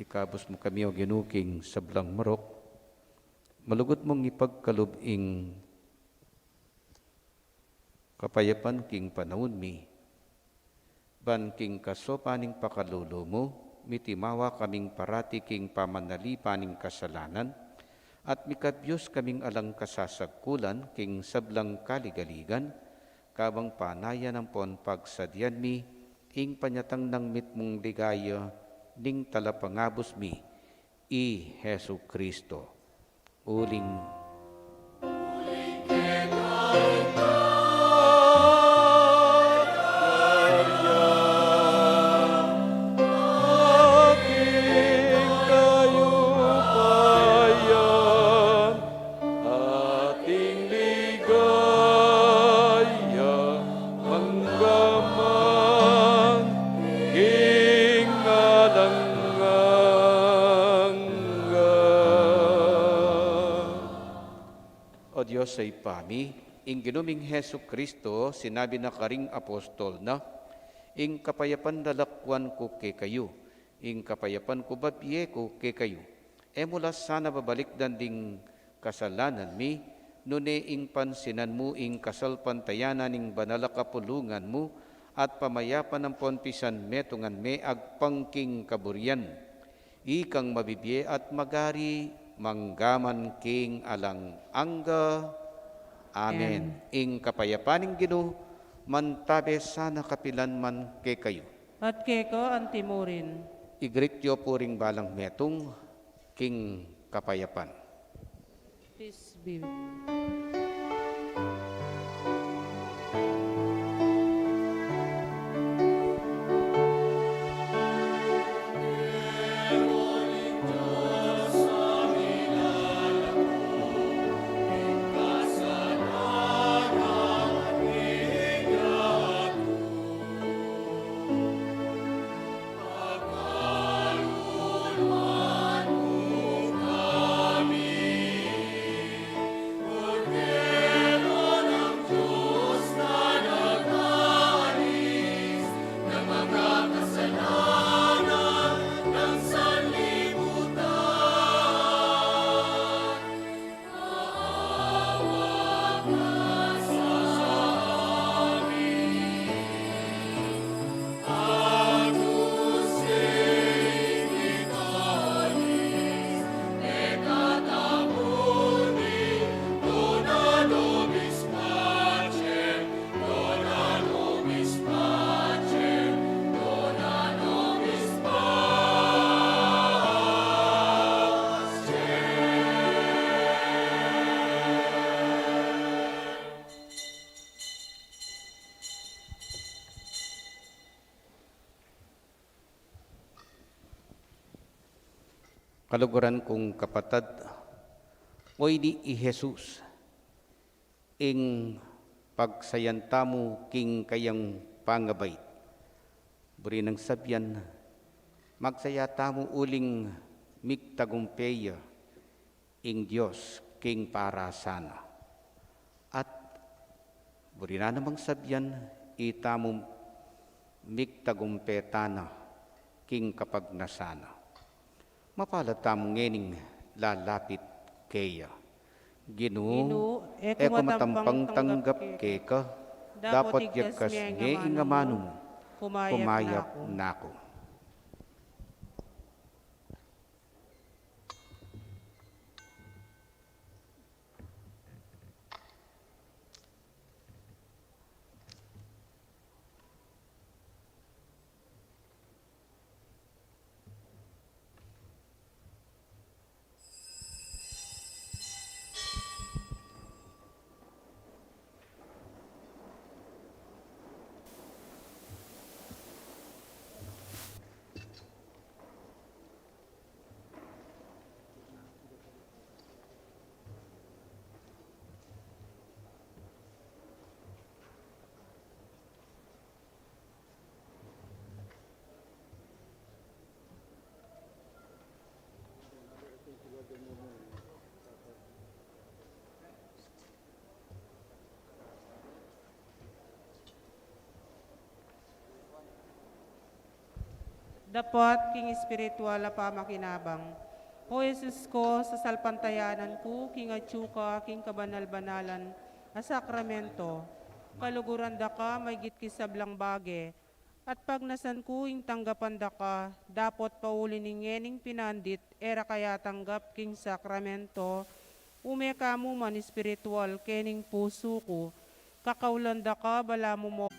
Ikabus mu kami, O Ginu, king sablang marok, malugud mung ipagkalub ing kapayapan king panaun mi, ban king kasaupan ning pakalulu mu, mitimawa kaming parati king pamanalipan ning kasalanan, at mikabyus kaming alang kasasagkulan king sablang kaligaligan, kabang panayan ampon pagsadian mi ing panyatang nang mitmung ligaya ning Talapangabus mi, i Jesucristo. Uling ating ligaya manggaman king alang angga. O Dios a Ibpa mi, ing Ginu ming Jesucristo, sinabi na karing apostol na, "Ing kapayapan lalakwan ku kekayu, ing kapayapan ku babie ku kekayu." E mu la sana babalikdan ding kasalanan mi, nune ing pansinan mu ing kasalpantayanan ning banal a kapulungan mu, at pamayapan ampon pisanmetungan me agpang king kaburian, ikang mabibie at magari manggaman king alang angga. Amen. Amen. Ing kapayapan ning Ginu mantabe sana kapilan man kekayu. At keka antimurin. I-greet yu pu ring balang metung king kapayapan. Peace be with you. Kaluguran kung kapatad, o ini i Jesus, ing pagsayan tamu king kayang pangabait. Buri nang sabian, magsaya tamu uling migtagumpe ya ing Dios king parasana. At buri na namang sabian, itamu migtagumpe tana king kapagnasana. Mapalad tamu ngening lalapit keya. Ginu, Ginu, e ku matampang tanggap keka, dapot yagkas me ing amanu mu, kumayap na ku. Dapat king espiritual a pamakinabang. O Jesus ko, sasalpantayanan ku king atyu ka king kabanal-banalan a sakramento, kaluguran da ka maigit ki sablang bage, at pagnasan ku ing tanggapan da ka, dapot pauli ning ngening pinandit e ra ka atanggap king sakramento, ume ka mu man espiritual kening pusu ku, kakaulan da ka balamu mo.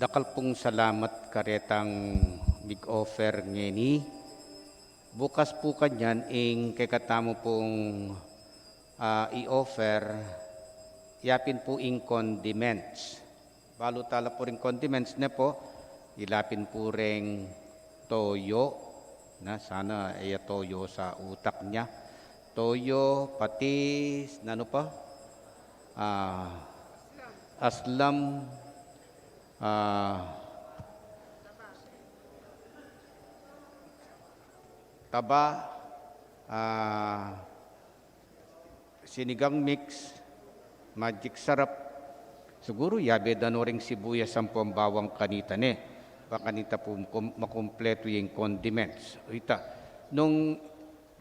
Dakal pung salamat karetang mig-offer ngeni. Bukas pu kanyan ing kekatamu pung, ah, i-offer, yapin pu ing condiments. Balu tala pu ring condiments ne pu, ilapin pu reng toyo, na sana e ya toyo sa utak nia. Toyo, patis, nanu pa? Ah, aslam, ah, taba, ah, sinigang mix, Magic Sarap. Siguru yabe da no ring sibuyas ampong bawang kanita ne. Ba kanita pu makum-, makumpletu ing condiments. Ita, nung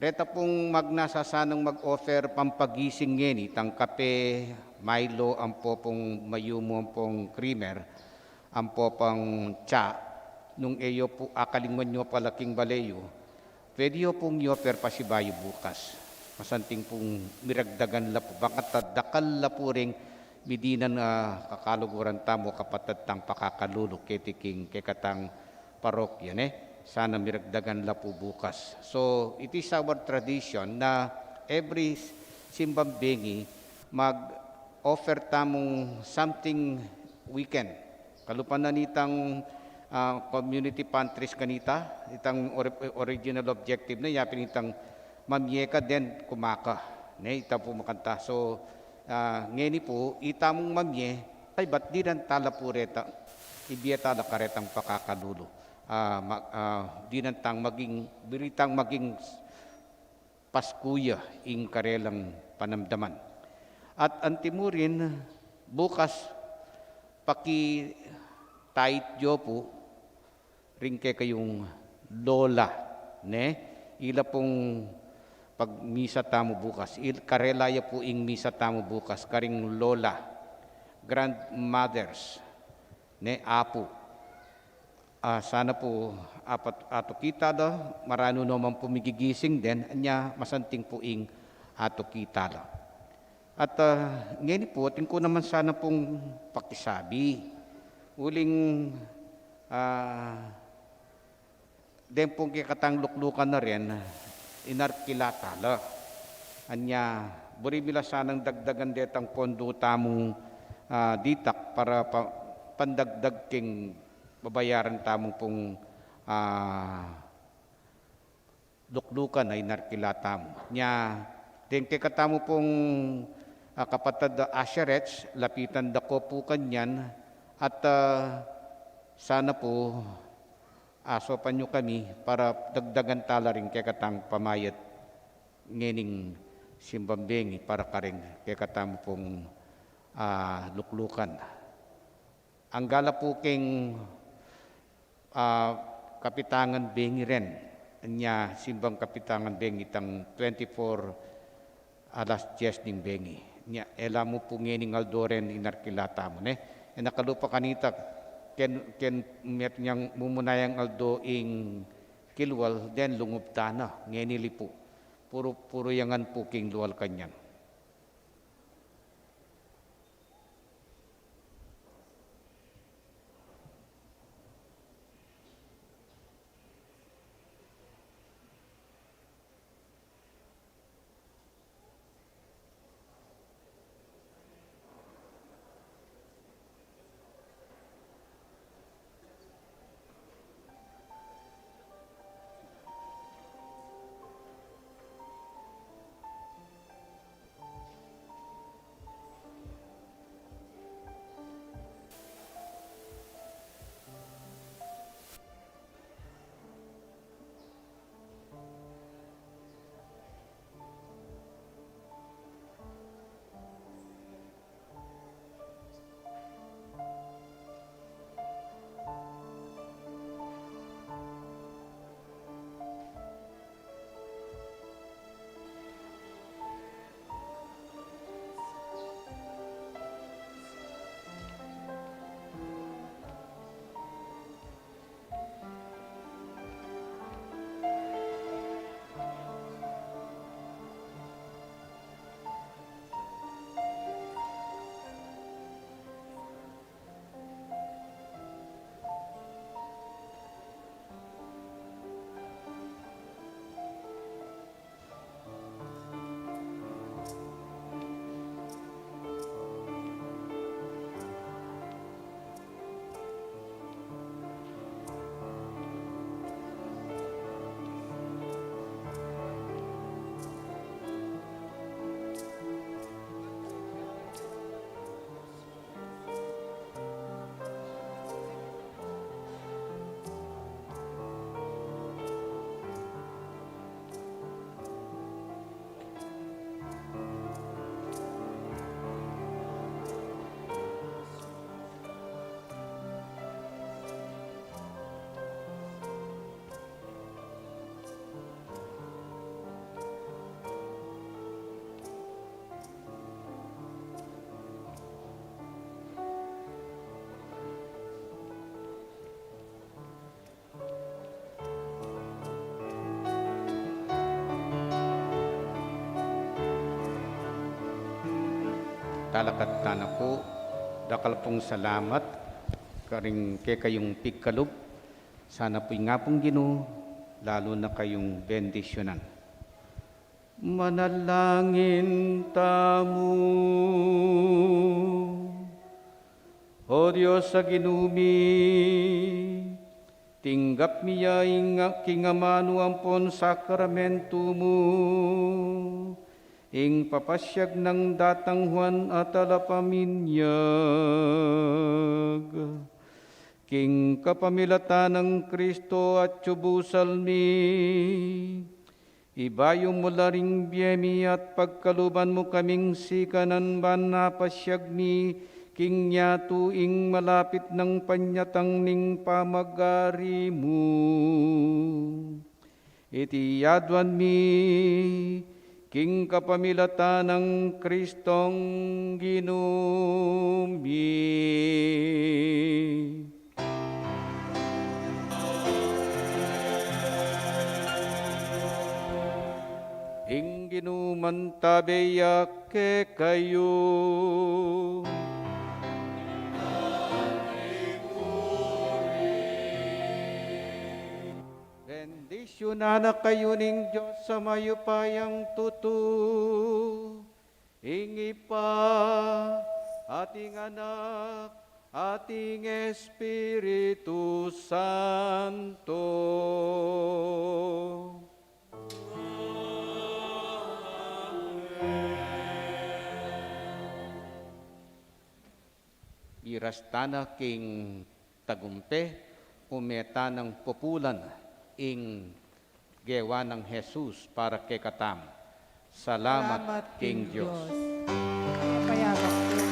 reta pung magna sasanang mag-offer pampagising ngeni, itang kape, Milo, ampo pung mayumu ampong creamer, ampo pang tsa, nung e yo pu akalingwan yo pala king bale yu, pwede yo pung i-offer pasibayu bukas. Masanting pung miragdagan la pu, bakanta dakal la pu ring midinan a kakaluguran tamu, kapatad tang pakakalulu, keti king kekatang parokya ne. Sana miragdagan la pu bukas. So, it is our tradition na every s-, simbang bengi, mag-offer tamung something we can. Kalupa na nitang, ah, community pantries kanita, itang ori-, original objective na, yapin itang mamie ka, then kumaka. Ne, ita pu makanta. So, ah, ngeni pu, itamung mamie, ay, ba't dinan tala pu reta, ibie tala karetang pakakalulu. Ah, ma-, ah, dinan tang maging, biritang maging Pasku ya ing karelang panamdaman. At antimurin, bukas, pakitahit yo pu ring kekayung lola, ne? Ila pung pagmisa tamu bukas. Il-, karela ya pu ing misa tamu bukas, karing lola, grandmothers, ne, apu. Ah, sana pu apat atukita da, maranu no man pu migigising den, anya masanting pu ing atuki tala. At, ah, ngeni pu, atin ku naman sana pung pakisabi. Uling, ah, den pung kekatang luklukan na rin, inarkila tala. Anya, buri mi la sanang dagdagan detang pondo tamung, ah, ditak para pa-, pandagdag king babayaran tamu pung, ah, luklukan a inarkila tamu. Nya, deng kekatamu pung, ah, kapatad a usherettes, lapitan da ko pu kanyan, at, ah, sana pu, asopan yu kami para dagdagan tala ring kekatang pamayad ngening simbang bengi para karing kekatamu pung, ah, luklukan. Anggala pu king, ah, kapitangan bengi ren. Nya, simbang kapitangan bengi itang twenty-four alas dies ning bengi. Nya, e la mu pu ngening aldo ren inarkila tamu, ne? E na kalupa kanita, ken, ken metung yang mumuna yang aldo ing kilwal, den lungub ta na, ngeni li pu. Puru, puru yang ngan pu king lual kanyan. Talakad tana pu, dakal pung salamat karing kekayung pigkalub. Sana pu ing Apung Ginu lalu na kayung bendisyunan. Manalangin tamu. O Dios a Ginu mi, tinggap mi ya ing king amanu ampon sakramentu mu ing papasiag nang datang Juan a Talapaminyag. King kapamilatan nang Kristo atyu busal mi, ibayu mu la ring bie mi at pagkaluban mu kaming sikanan ban apasiag mi king yatu ing malapit nang panyatang ning pamagari mu. Iti aduan mi king kapamilatan nang Kristong Ginu mi. Ing Ginu mantabe ya kekayu. Bendisyunan na kayu ning Dios a mayupayang tutu, ing Ibpa, at ing Anak, at ing Espiritu Santo. Iras tana king tagumpe, ume tanang pupulan ing gewa nang Jesus para kekatamu. Salamat king Dios. Papayagan ku.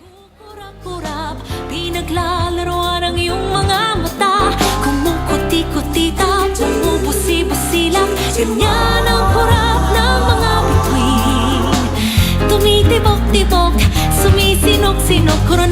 Kukurap-kurap, pinaglalaruan ang iyong mga mata. Kumukuti-kuti ka, bumubusi-busilak. Ganyan ang kurap ng mga bituin. Tumitibok-tibok, sumisinok-sinok, koronang